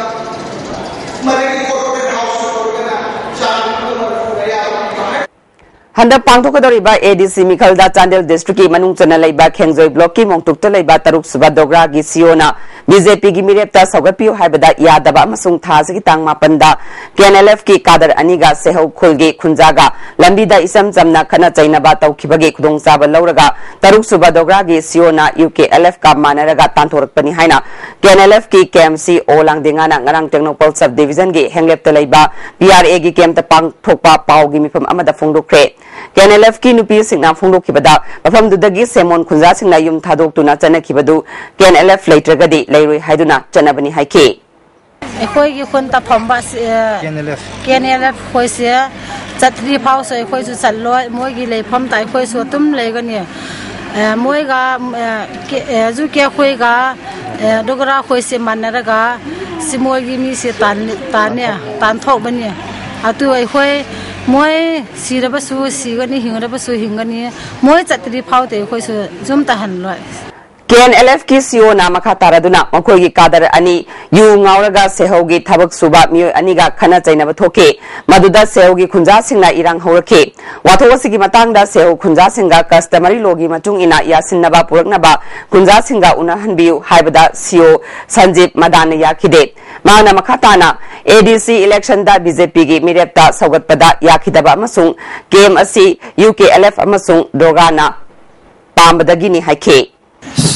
ꯃꯗꯒꯤ corporate house ꯇꯧꯔꯒꯅ ꯆꯥꯡ ꯃꯔꯤꯐꯨꯅ ꯑꯌꯥꯕ ꯄꯤꯕ ꯍꯥꯏ꯫ ꯍꯟꯗꯛ ꯄꯥꯡꯊꯣꯛꯀꯗꯧꯔꯤꯕ ADC ꯃꯤꯈꯜꯗ ꯆꯥꯟꯗꯦꯜ district ꯀꯤ ꯃꯅꯨꯡ ꯆꯟꯅ ꯂꯩꯕ ꯈꯦꯡꯖꯣꯏ block ꯀꯤ ꯃꯣꯡꯇꯨꯛꯇ ꯂꯩꯕ ꯇꯔꯨꯛ ꯁꯨꯕ ꯗꯣꯒ꯭ꯔꯥꯒꯤ CEOꯅ BJP ꯒꯤ ꯃꯤꯔꯦꯞꯇ ꯁꯧꯒꯠꯄꯤꯌꯨ ꯍꯥꯏꯕꯗ ꯌꯥꯗꯕ ꯑꯃꯁꯨꯡ ꯊꯥ ꯑꯁꯤꯒꯤ ꯇꯥꯡ ꯃꯥꯄꯟꯗ KNLF ꯀꯤ ꯀꯥꯗꯔ ꯑꯅꯤꯒ ꯁꯦꯍꯧ ꯈꯨꯜꯒꯤ ꯈꯨꯟꯖꯥꯒ ꯂꯝꯕꯤꯗ ꯏꯆꯝ ꯆꯝꯅ ꯈꯠꯅ ꯆꯩꯅꯕ ꯇꯧꯈꯤꯕꯒꯤ ꯈꯨꯗꯣꯡꯆꯥꯕ ꯂꯧꯔꯒ ꯇꯔꯨꯛ ꯁꯨꯕ ꯗꯣꯒ꯭ꯔꯥꯒꯤ CEOꯅ UKLF ꯀ ꯃꯥꯟꯅꯔꯒ ꯇꯥꯟꯊꯣꯔꯛꯄꯅꯤ ꯍꯥꯏꯅ KNLF ꯀꯤ KMC ꯑꯣ ꯂꯥꯡꯗꯦꯉꯥꯅ ꯉꯔꯥꯡ ꯇꯦꯡꯅꯧꯄꯜ sub division ꯒꯤ ꯍꯦꯡꯂꯦꯞꯇ ꯂꯩꯕ PRA ꯒꯤ camp ꯇ ꯄꯥꯡꯊꯣꯛꯄ ꯄꯥꯎꯒꯤ ꯃꯤꯐꯝ ꯑꯃꯗ ꯐꯣꯡꯗꯣꯛꯈ꯭ꯔꯦ꯫ KNLF ꯀꯤ ꯅꯨꯄꯤꯁꯤꯡꯅ ꯐꯣꯡꯗꯣꯛꯈꯤꯕꯗ ꯃꯐꯝꯗꯨꯗꯒꯤ ꯁꯦꯃꯣꯟ ꯈꯨꯟꯖꯥꯁꯤꯡꯅ ꯌꯨꯝ ꯊꯥꯗꯣꯛꯇꯨꯅ ꯆꯠꯅꯈꯤꯕꯗꯨ KNLF ꯂꯩꯇ꯭ꯔꯒꯗꯤ ꯂꯩꯔꯣꯏ ꯍꯥꯏꯗꯨꯅ ꯆꯠꯅꯕꯅꯤ ꯍꯥꯏꯈꯤ꯫ ꯑꯩꯈꯣꯏꯒꯤ ꯈꯨꯟ ꯇꯥꯐꯝꯕ ꯑꯁꯤ, ꯑ, KNLF꯫ KNLF ꯈꯣꯏꯁꯦ ꯆꯠꯇ꯭ꯔꯤ ꯐꯥꯎꯁꯨ ꯑꯩꯈꯣꯏꯁꯨ ꯆꯠꯂꯣꯏ꯫ ꯃꯣꯏꯒꯤ ꯂꯩꯐꯝꯗ ꯑꯩꯈꯣꯏꯁꯨ ꯑꯗꯨꯝ ꯂꯩꯒꯅꯤ꯫ ꯑ, ꯃꯣꯏꯒ, ꯑ, ꯀꯦ-, ꯑ, ꯖꯨ ꯀꯦ ꯈꯣꯏꯒ, ꯑ, ꯗꯣꯒ꯭ꯔꯥ ꯈꯣꯏꯁꯦ ꯃꯥꯟꯅꯔꯒ ꯁꯤ ꯃꯣꯏꯒꯤ ꯃꯤꯁꯦ ꯇꯥꯟ-, ꯇꯥꯟꯅꯦ, ꯇꯥꯟꯊꯣꯛꯄꯅꯤ꯫ ꯑꯗꯨ ꯑꯩꯈꯣꯏ ꯃꯣꯏ ꯁꯤꯔꯕꯁꯨ ꯁꯤꯒꯅꯤ, ꯍꯤꯡꯔꯕꯁꯨ ꯍꯤꯡꯒꯅꯤ꯫ ꯃꯣꯏ ꯆꯠꯇ꯭ꯔꯤ ꯐꯥꯎꯗꯤ ꯑꯩꯈꯣꯏꯁꯨ ꯌꯨꯝ ꯇꯥꯍꯜꯂꯣꯏ꯫ KNLF ꯀꯤ CEOꯅ ꯃꯈꯥ ꯇꯥꯔꯗꯨꯅ ꯃꯈꯣꯏꯒꯤ ꯀꯥꯗꯔ ꯑꯅꯤ ꯌꯨ ꯉꯥꯎꯔꯒ ꯁꯦꯍꯧꯒꯤ ꯊꯕꯛ ꯁꯨꯕ ꯃꯤꯑꯣꯏ ꯑꯅꯤꯒ ꯈꯠꯅ ꯆꯩꯅꯕ ꯊꯣꯛꯈꯤ꯫ ꯃꯗꯨꯗ ꯁꯦꯍꯧꯒꯤ ꯈꯨꯟꯖꯥꯁꯤꯡꯅ ꯏꯔꯥꯡ ꯍꯧꯔꯛꯈꯤ꯫ ꯋꯥꯊꯣꯛ ꯑꯁꯤꯒꯤ ꯃꯇꯥꯡꯗ ꯁꯦꯍꯧ ꯈꯨꯟꯖꯥꯁꯤꯡꯒ customary law ꯒꯤ ꯃꯇꯨꯡ ꯏꯟꯅ ꯌꯥꯁꯤꯟꯅꯕ ꯄꯨꯔꯛꯅꯕ ꯈꯨꯟꯖꯥꯁꯤꯡꯒ ꯎꯅꯍꯟꯕꯤꯌꯨ ꯍꯥꯏꯕꯗ CEO ꯁꯟꯖꯤꯞ ꯃꯗꯥꯟꯅ ꯌꯥꯈꯤꯗꯦ꯫ ꯃꯍꯥꯛꯅ ꯃꯈꯥ ꯇꯥꯅ ADC election ꯗ BJP ꯒꯤ ꯃꯤꯔꯦꯞꯇ ꯁꯧꯒꯠꯄꯗ ꯌꯥꯈꯤꯗꯕ ꯑꯃꯁꯨꯡ camp ꯑꯁꯤ UKLF ꯑꯃꯁꯨꯡ ꯗꯣꯒ꯭ꯔꯥꯅ ꯄꯥꯝꯕꯗꯒꯤꯅꯤ ꯍꯥꯏꯈꯤ꯫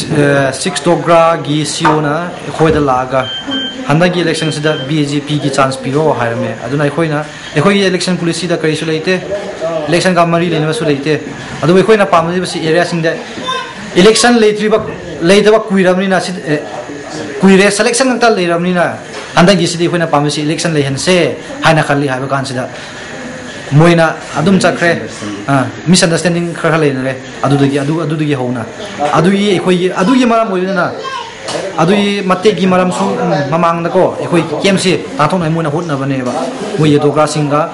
ꯑ, ꯁꯤꯛꯁ ꯗꯣꯒ꯭ꯔꯥꯒꯤ CEOꯅ ꯑꯩꯈꯣꯏꯗ ꯂꯥꯛꯑꯒ ꯍꯟꯗꯛꯀꯤ election ꯁꯤꯗ BJP ꯒꯤ chance ꯄꯤꯔꯣ ꯍꯥꯏꯔꯝꯃꯦ꯫ ꯑꯗꯨꯅ ꯑꯩꯈꯣꯏꯅ, ꯑꯩꯈꯣꯏꯒꯤ election policy ꯗ ꯀꯔꯤꯁꯨ ꯂꯩꯇꯦ, election ꯒ ꯃꯔꯤ ꯂꯩꯅꯕꯁꯨ ꯂꯩꯇꯦ꯫ ꯑꯗꯨꯕꯨ ꯑꯩꯈꯣꯏꯅ ꯄꯥꯝꯖꯕꯁꯤ area ꯁꯤꯡꯗ election ꯂꯩꯇ꯭ꯔꯤꯕ, ꯂꯩꯇꯕ ꯀꯨꯏꯔꯕꯅꯤꯅ ꯁꯤ, ꯑꯦ, ꯀꯨꯏꯔꯦ, selection ꯉꯥꯛꯇ ꯂꯩꯔꯕꯅꯤꯅ ꯍꯟꯗꯛꯀꯤꯁꯤꯗꯤ ꯑꯩꯈꯣꯏꯅ ꯄꯥꯝꯕꯁꯤ election ꯂꯩꯍꯟꯁꯦ ꯍꯥꯏꯅ ꯈꯜꯂꯤ꯫ ꯍꯥꯏꯕ ꯀꯥꯟꯁꯤꯗ ꯃꯣꯏꯅ ꯑꯗꯨꯝ ꯆꯠꯈ꯭ꯔꯦ꯫ ꯑꯥ, misunderstanding ꯈꯔ ꯈꯔ ꯂꯩꯅꯔꯦ꯫ ꯑꯗꯨꯗꯒꯤ ꯑꯗꯨ ꯑꯗꯨꯗꯒꯤ ꯍꯧꯅ ꯑꯗꯨꯒꯤ ꯑꯩꯈꯣꯏꯒꯤ ꯑꯗꯨꯒꯤ ꯃꯔꯝ ꯑꯣꯏꯗꯨꯅ ꯑꯗꯨꯒꯤ ꯃꯇꯦꯛꯀꯤ ꯃꯔꯝꯁꯨ, ꯎꯝ, ꯃꯃꯥꯡꯗꯀꯣ ꯑꯩꯈꯣꯏ ꯀꯦꯝꯁꯦ ꯇꯥꯟꯊꯣꯛꯅꯉꯥꯏ ꯃꯣꯏꯅ ꯍꯣꯠꯅꯕꯅꯦꯕ꯫ ꯃꯣꯏꯒꯤ ꯗꯣꯒ꯭ꯔꯥꯁꯤꯡꯒ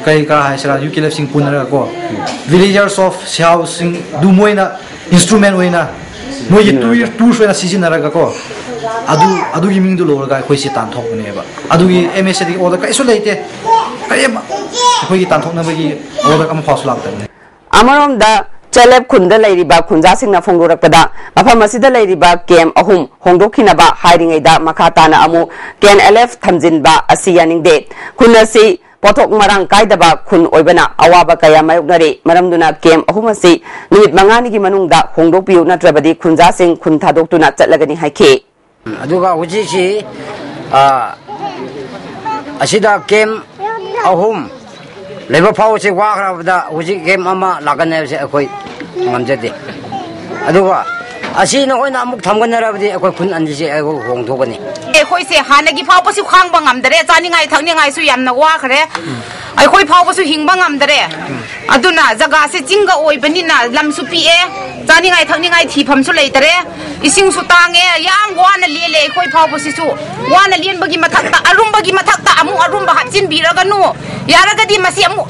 ꯀꯔꯤ ꯀꯔꯥ ꯍꯥꯏꯁꯤꯔꯥ, ꯌꯨ ꯀꯦ ꯑꯦꯜ ꯑꯦꯐꯁꯤꯡ ꯄꯨꯟꯅꯔꯒꯀꯣ, villagers of ꯁꯤꯍꯥꯎꯁꯤꯡꯗꯨ ꯃꯣꯏꯅ instrument ꯑꯣꯏꯅ ꯃꯣꯏꯒꯤ ꯇꯨꯔ ꯇꯨꯔꯁ ꯑꯣꯏꯅ ꯁꯤꯖꯤꯟꯅꯔꯒꯀꯣ ꯑꯗꯨ ꯑꯗꯨꯒꯤ ꯃꯤꯡꯗꯨ ꯂꯧꯔꯒ ꯑꯩꯈꯣꯏꯁꯦ ꯇꯥꯟꯊꯣꯛꯄꯅꯦꯕ꯫ ꯑꯗꯨꯒꯤ ꯑꯦꯝ ꯑꯦꯁ ꯑꯦꯗꯒꯤ ꯑꯣꯔꯗꯔ ꯀꯔꯤꯁꯨ ꯂꯩꯇꯦ, ꯀꯔꯤꯝ ꯑꯩꯈꯣꯏꯒꯤ ꯇꯥꯟꯊꯣꯛꯅꯕꯒꯤ ꯑꯣꯔꯗꯔ ꯑꯃꯐꯥꯎꯁꯨ ꯂꯥꯛꯇꯕꯅꯦ꯫ ꯑꯃꯔꯣꯝꯗ, ꯆꯦꯂꯦꯞ ꯈꯨꯟꯗ ꯂꯩꯔꯤꯕ ꯈꯨꯟꯖꯥꯁꯤꯡꯅ ꯐꯣꯡꯗꯣꯔꯛꯄꯗ, ꯃꯐꯝ ꯑꯁꯤꯗ ꯂꯩꯔꯤꯕ ꯀꯦꯝ ꯑꯍꯨꯝ ꯍꯣꯡꯗꯣꯛꯈꯤꯅꯕ ꯍꯥꯏꯔꯤꯉꯩꯗ ꯃꯈꯥ ꯇꯥꯅ ꯑꯃꯨꯛ ꯀꯦ ꯑꯦꯟ ꯑꯦꯜ ꯑꯦꯐ ꯊꯝꯖꯤꯟꯕ ꯑꯁꯤ ꯌꯥꯅꯤꯡꯗꯦ꯫ ꯈꯨꯟ ꯑꯁꯤ ꯄꯣꯠꯊꯣꯛ ꯃꯔꯥꯡ ꯀꯥꯏꯗꯕ ꯈꯨꯟ ꯑꯣꯏꯕꯅ ꯑꯋꯥꯕ ꯀꯌꯥ ꯃꯥꯌꯣꯛꯅꯔꯤ꯫ ꯃꯔꯝꯗꯨꯅ ꯀꯦꯝ ꯑꯍꯨꯝ ꯑꯁꯤ ꯅꯨꯃꯤꯠ ꯃꯉꯥꯅꯤꯒꯤ ꯃꯅꯨꯡꯗ ꯍꯣꯡꯗꯣꯛꯄꯤꯌꯨ, ꯅꯠꯇ꯭ꯔꯕꯗꯤ ꯈꯨꯟꯖꯥꯁꯤꯡ ꯈꯨꯟ ꯊꯥꯗꯣꯛꯇꯨꯅ ꯆꯠꯂꯒꯅꯤ ꯍꯥꯏꯈꯤ꯫ ꯑꯗꯨꯒ ꯍꯧꯖꯤꯛꯁꯤ, ꯑ, ꯑꯁꯤꯗ ꯀꯦꯝ ꯑꯍꯨꯝ ꯂꯩꯕ ꯐꯥꯎꯕꯁꯤ ꯋꯥꯈ꯭ꯔꯕꯗ ꯍꯧꯖꯤꯛ ꯀꯦꯝ ꯑꯃ ꯂꯥꯛꯀꯅꯤ ꯍꯥꯏꯕꯁꯦ ꯑꯩꯈꯣꯏ ꯉꯝꯖꯗꯦ꯫ ꯑꯗꯨꯒ ꯑꯁꯤ ꯅꯈꯣꯏꯅ ꯑꯃꯨꯛ ꯊꯝꯒꯅꯔꯕꯗꯤ ꯑꯩꯈꯣꯏ ꯈꯨꯟ ꯑꯅꯤꯁꯦ ꯑꯩꯈꯣꯏ ꯍꯣꯡꯗꯣꯛꯀꯅꯤ꯫ ꯑꯩꯈꯣꯏꯁꯦ ꯍꯥꯟꯅꯒꯤ ꯐꯥꯎꯕꯁꯨ ꯈꯥꯡꯕ ꯉꯝꯗꯔꯦ, ꯆꯥꯅꯤꯡꯉꯥꯏ ꯊꯛꯅꯤꯡꯉꯥꯏꯁꯨ ꯌꯥꯝꯅ ꯋꯥꯈ꯭ꯔꯦ, ꯑꯩꯈꯣꯏ ꯐꯥꯎꯕꯁꯨ ꯍꯤꯡꯕ ꯉꯝꯗꯔꯦ꯫ ꯑꯗꯨꯅ ꯖꯒꯥꯁꯦ ꯆꯤꯡꯒ ꯑꯣꯏꯕꯅꯤꯅ ꯂꯝꯁꯨ ꯄꯤꯛꯑꯦ, ꯆꯥꯅꯤꯡꯉꯥꯏ ꯊꯛꯅꯤꯡꯉꯥꯏ ꯊꯤꯐꯝꯁꯨ ꯂꯩꯇꯔꯦ, ꯏꯁꯤꯡꯁꯨ ꯇꯥꯡꯉꯦ, ꯌꯥꯝ ꯋꯥꯅ ꯂꯦꯜꯂꯦ ꯑꯩꯈꯣꯏ ꯐꯥꯎꯕꯁꯤꯁꯨ꯫ ꯋꯥꯅ ꯂꯦꯟꯕꯒꯤ ꯃꯊꯛꯇ ꯑꯔꯨꯝꯕꯒꯤ ꯃꯊꯛꯇ ꯑꯃꯨꯛ ꯑꯔꯨꯝꯕ ꯍꯥꯞꯆꯤꯟꯕꯤꯔꯒꯅꯨ, ꯌꯥꯔꯒꯗꯤ ꯃꯁꯤ ꯑꯃꯨꯛ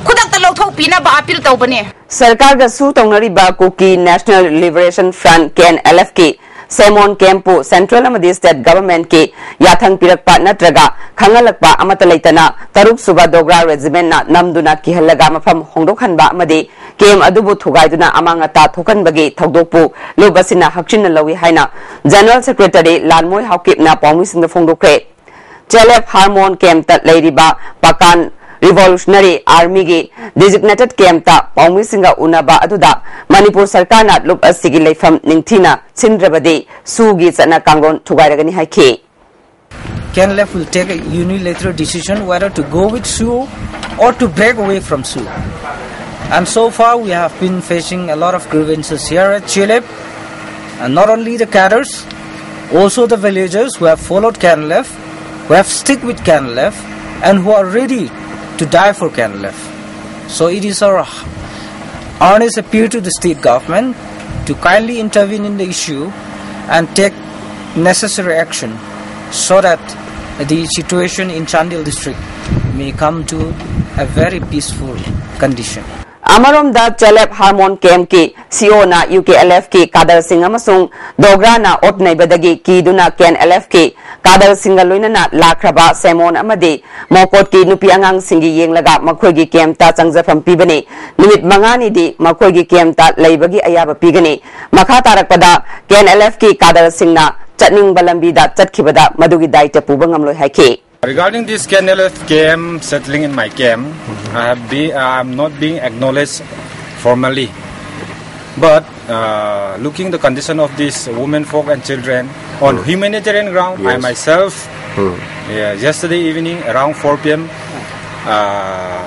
ꯈꯨꯗꯛꯇ ꯂꯧꯊꯣꯛꯄꯤꯅꯕ ꯑꯄꯤꯜ ꯇꯧꯕꯅꯦ꯫ ꯁꯔꯀꯥꯔꯒꯁꯨ ꯇꯧꯅꯔꯤꯕ Kuki National Liberation Front, K N L ꯑꯦꯐꯀꯤ ꯁꯦꯃꯣꯟ ꯀꯦꯝꯄꯨ ꯁꯦꯟꯇ꯭ꯔꯦꯜ ꯑꯃꯗꯤ ꯁ꯭ꯇꯦꯠ ꯒꯚꯔꯟꯃꯦꯟꯠꯀꯤ ꯌꯥꯊꯪ ꯄꯤꯔꯛꯄ ꯅꯠꯇ꯭ꯔꯒ ꯈꯪꯍꯜꯂꯛꯄ ꯑꯃꯠꯇ ꯂꯩꯇꯅ ꯇꯔꯨꯛ ꯁꯨꯕ ꯗꯣꯒ꯭ꯔꯥ ꯔꯦꯖꯤꯃꯦꯟꯠꯅ ꯅꯝꯗꯨꯅ ꯀꯤꯍꯜꯂꯒ ꯃꯐꯝ ꯍꯣꯡꯗꯣꯛꯍꯟꯕ ꯑꯃꯗꯤ ꯀꯦꯝ ꯑꯗꯨꯕꯨ ꯊꯨꯒꯥꯏꯗꯨꯅ ꯑꯃꯥꯡ ꯑꯇꯥ ꯊꯣꯛꯍꯟꯕꯒꯤ ꯊꯧꯗꯣꯛꯄꯨ ꯂꯨꯞ ꯑꯁꯤꯅ ꯍꯛꯆꯤꯟꯅ ꯂꯧꯏ ꯍꯥꯏꯅ ꯖꯦꯅꯔꯦꯜ ꯁꯦꯀ꯭ꯔꯦꯇꯔꯤ ꯂꯥꯟꯃꯣꯏ ꯍꯥꯎꯀꯤꯞꯅ ꯄꯥꯎꯃꯤꯁꯤꯡꯗ ꯐꯣꯡꯗꯣꯛꯈ꯭ꯔꯦ꯫ ꯆꯦꯂꯦꯞ ꯍꯥꯔꯃꯣꯟ ꯀꯦꯝꯞꯇ ꯂꯩꯔꯤꯕ ꯄꯥꯀꯥꯟ ꯔꯤꯚꯣꯂꯨꯁꯅꯔꯤ ꯑꯥꯔꯃꯤꯒꯤ ꯗꯤꯖꯤꯒꯅꯦꯇꯦꯗ ꯀꯦꯝꯞꯇ ꯄꯥꯎꯃꯤꯁꯤꯡꯒ ꯎꯅꯕ ꯑꯗꯨꯗ ꯃꯅꯤꯄꯨꯔ ꯁꯔꯀꯥꯔꯅ ꯂꯨꯞ ꯑꯁꯤꯒꯤ ꯂꯩꯐꯝ ꯅꯤꯡꯊꯤꯅ ꯁꯤꯟꯗ꯭ꯔꯕꯗꯤ ꯁꯨꯒꯤ ꯆꯠꯅ ꯀꯥꯡꯂꯣꯟ ꯊꯨꯒꯥꯏꯔꯒꯅꯤ ꯍꯥꯏꯈꯤ꯫ K N L F will take a unilateral decision whether to go with SoO or to break away from SoO. And so far, we have been facing a lot of grievances here at Chilep. And not only the cadres, also the villagers who have followed K N L F, who have stick with K N L F, and who are ready to die for K N L F. So it is our earnest appeal to the state government to kindly intervene in the issue and take necessary action so that the situation in Chandel district may come to a very peaceful condition. ꯑꯃꯔꯣꯝꯗ, ꯆꯦꯂꯦꯞ ꯍꯥꯔꯃꯣꯟ ꯀꯦꯝꯞꯀꯤ ꯁꯤꯑꯣꯅ ꯌꯨ ꯀꯦ ꯑꯦꯜ ꯑꯦꯐꯀꯤ ꯀꯥꯗꯔꯁꯤꯡ ꯑꯃꯁꯨꯡ ꯗꯣꯒ꯭ꯔꯥꯅ ꯑꯣꯠ ꯅꯩꯕꯗꯒꯤ ꯀꯤꯗꯨꯅ ꯀꯦ ꯑꯦꯟ ꯑꯦꯜ ꯑꯦꯐꯀꯤ ꯀꯥꯗꯔꯁꯤꯡꯒ ꯂꯣꯏꯅꯅ ꯂꯥꯛꯈ꯭ꯔꯕ ꯁꯦꯃꯣꯟ ꯑꯃꯗꯤ ꯃꯣꯀꯣꯠꯀꯤ ꯅꯨꯄꯤ ꯑꯉꯥꯡꯁꯤꯡꯒꯤ ꯌꯦꯡꯂꯒ ꯃꯈꯣꯏꯒꯤ ꯀꯦꯝꯞꯇ ꯆꯪꯖꯐꯝ ꯄꯤꯕꯅꯤ꯫ ꯅꯨꯃꯤꯠ ꯃꯉꯥꯅꯤꯗꯤ ꯃꯈꯣꯏꯒꯤ ꯀꯦꯝꯞꯇ ꯂꯩꯕꯒꯤ ꯑꯌꯥꯕ ꯄꯤꯒꯅꯤ꯫ ꯃꯈꯥ ꯇꯥꯔꯛꯄꯗ ꯀꯦ ꯑꯦꯟ ꯑꯦꯜ ꯑꯦꯐꯀꯤ ꯀꯥꯗꯔꯁꯤꯡꯅ ꯆꯠꯅꯤꯡꯕ ꯂꯝꯕꯤꯗ ꯆꯠꯈꯤꯕꯗ ꯃꯗꯨꯒꯤ ꯗꯥꯏꯇ ꯄꯨꯕ ꯉꯝꯂꯣꯏ ꯍꯥꯏꯈꯤ꯫ Regarding this K N L F camp settling in my camp, I have be, I am not being acknowledged formally. But uh, looking the condition of these women folk and children on humanitarian ground, I myself, yeah, yesterday evening around four p m, uh,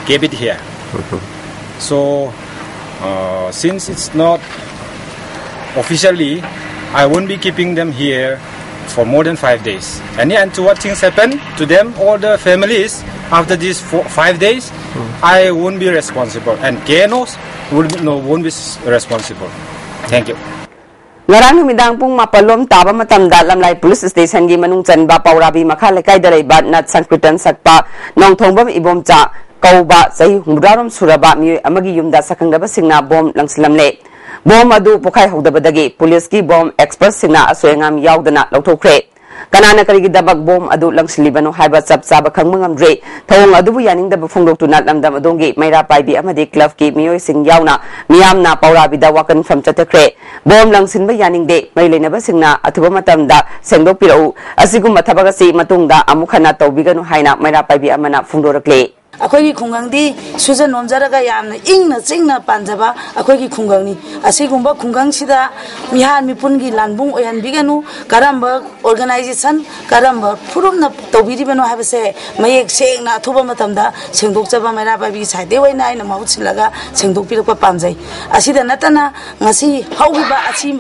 gave it here. So uh, since it's not officially, I won't be keeping them here for more than five days. Any untoward things happen to them or the families after these four, five days, I won't be responsible, and K N Os will be, no, won't be s- responsible. Thank you. ꯉꯔꯥꯡ ꯅꯨꯃꯤꯗꯥꯡ ꯄꯨꯡ ꯃꯥꯄꯜ ꯂꯣꯝ ꯇꯥꯕ ꯃꯇꯝꯗ ꯂꯝꯂꯥꯏ ꯄꯨꯂꯤꯁ ꯁ꯭ꯇꯦꯁꯟꯒꯤ ꯃꯅꯨꯡ ꯆꯟꯕ ꯄꯧꯔꯥꯕꯤ ꯃꯈꯥ ꯂꯩꯀꯥꯏꯗ ꯂꯩꯕ ꯅꯠ ꯁꯪꯀ꯭ꯔꯤꯇꯟ ꯁꯛꯄ ꯅꯣꯡꯊꯣꯡꯕꯝ ꯏꯕꯣꯝꯆꯥ ꯀꯧꯕ ꯆꯍꯤ ꯍꯨꯝꯐꯨꯇꯔꯥꯔꯣꯝ ꯁꯨꯔꯕ ꯃꯤꯑꯣꯏ ꯑꯃꯒꯤ ꯌꯨꯝꯗ ꯁꯛꯈꯪꯗꯕꯁꯤꯡꯅ ꯕꯣꯝ ꯂꯪꯁꯤꯜꯂꯝꯂꯦ꯫ ꯕꯣꯝ ꯑꯗꯨ ꯄꯣꯈꯥꯏꯍꯧꯗꯕꯗꯒꯤ ꯄꯨꯂꯤꯁꯀꯤ ꯕꯣꯝ ꯑꯦꯛꯁꯄꯔꯠꯁꯤꯡꯅ ꯑꯁꯣꯏ ꯑꯉꯥꯝ ꯌꯥꯎꯗꯅ ꯂꯧꯊꯣꯛꯈ꯭ꯔꯦ꯫ ꯀꯅꯥꯅ ꯀꯔꯤꯒꯤꯗꯃꯛ ꯕꯣꯝ ꯑꯗꯨ ꯂꯪꯁꯤꯜꯂꯤꯕꯅꯣ ꯍꯥꯏꯕ ꯆꯞ ꯆꯥꯕ ꯈꯪꯕ ꯉꯝꯗ꯭ꯔꯦ꯫ ꯊꯧꯑꯣꯡ ꯑꯗꯨꯕꯨ ꯌꯥꯅꯤꯡꯗꯕ ꯐꯣꯡꯗꯣꯛꯇꯨꯅ ꯂꯝꯗꯝ ꯑꯗꯣꯝꯒꯤ ꯃꯩꯔꯥ ꯄꯥꯏꯕꯤ ꯑꯃꯗꯤ ꯀ꯭ꯂꯕꯀꯤ ꯃꯤꯑꯣꯏꯁꯤꯡ ꯌꯥꯎꯅ ꯃꯤꯌꯥꯝꯅ ꯄꯧꯔꯥꯕꯤꯗ ꯋꯥꯀꯠꯐꯝ ꯆꯠꯊꯈ꯭ꯔꯦ꯫ ꯕꯣꯝ ꯂꯪꯁꯤꯟꯕ ꯌꯥꯅꯤꯡꯗꯦ, ꯃꯔꯤ ꯂꯩꯅꯕꯁꯤꯡꯅ ꯑꯊꯨꯕ ꯃꯇꯝꯗ ꯁꯦꯡꯗꯣꯛꯄꯤꯔꯛꯎ, ꯑꯁꯤꯒꯨꯝꯕ ꯊꯕꯛ ꯑꯁꯤ ꯃꯇꯨꯡꯗ ꯑꯃꯨꯛ ꯍꯟꯅ ꯇꯧꯕꯤꯒꯅꯨ ꯍꯥꯏꯅ ꯃꯩꯔꯥ ꯄꯥꯏꯕꯤ ꯑꯃꯅ ꯐꯣꯡꯗꯣꯔꯛꯂꯤ꯫ ꯑꯩꯈꯣꯏꯒꯤ ꯈꯨꯡꯒꯪꯗꯤ ꯁꯨꯖ ꯅꯣꯝꯖꯔꯒ ꯌꯥꯝꯅ ꯏꯪꯅ ꯆꯤꯛꯅ ꯄꯥꯟꯖꯕ ꯑꯩꯈꯣꯏꯒꯤ ꯈꯨꯡꯒꯪꯅꯤ꯫ ꯑꯁꯤꯒꯨꯝꯕ ꯈꯨꯡꯒꯪꯁꯤꯗ ꯃꯤꯍꯥꯠ ꯃꯤꯄꯨꯟꯒꯤ ꯂꯥꯟꯕꯨꯡ ꯑꯣꯏꯍꯟꯕꯤꯒꯅꯨ꯫ ꯀꯔꯝꯕ organization, ꯀꯔꯝꯕ ꯐꯨꯔꯨꯞꯅ ꯇꯧꯕꯤꯔꯤꯕꯅꯣ ꯍꯥꯏꯕꯁꯦ ꯃꯌꯦꯛ ꯁꯦꯡꯅ ꯑꯊꯨꯕ ꯃꯇꯝꯗ ꯁꯦꯡꯗꯣꯛꯆꯕ ꯃꯩꯔꯥ ꯄꯥꯏꯕꯤꯒꯤ ꯁꯥꯏꯠꯇꯒꯤ ꯑꯣꯏꯅ ꯑꯩꯅ ꯃꯍꯨꯠ ꯁꯤꯜꯂꯒ ꯁꯦꯡꯗꯣꯛꯄꯤꯔꯛꯄ ꯄꯥꯝꯖꯩ꯫ ꯑꯁꯤꯗ ꯅꯠꯇꯅ ꯉꯁꯤ ꯍꯧꯈꯤꯕ ꯑꯁꯤ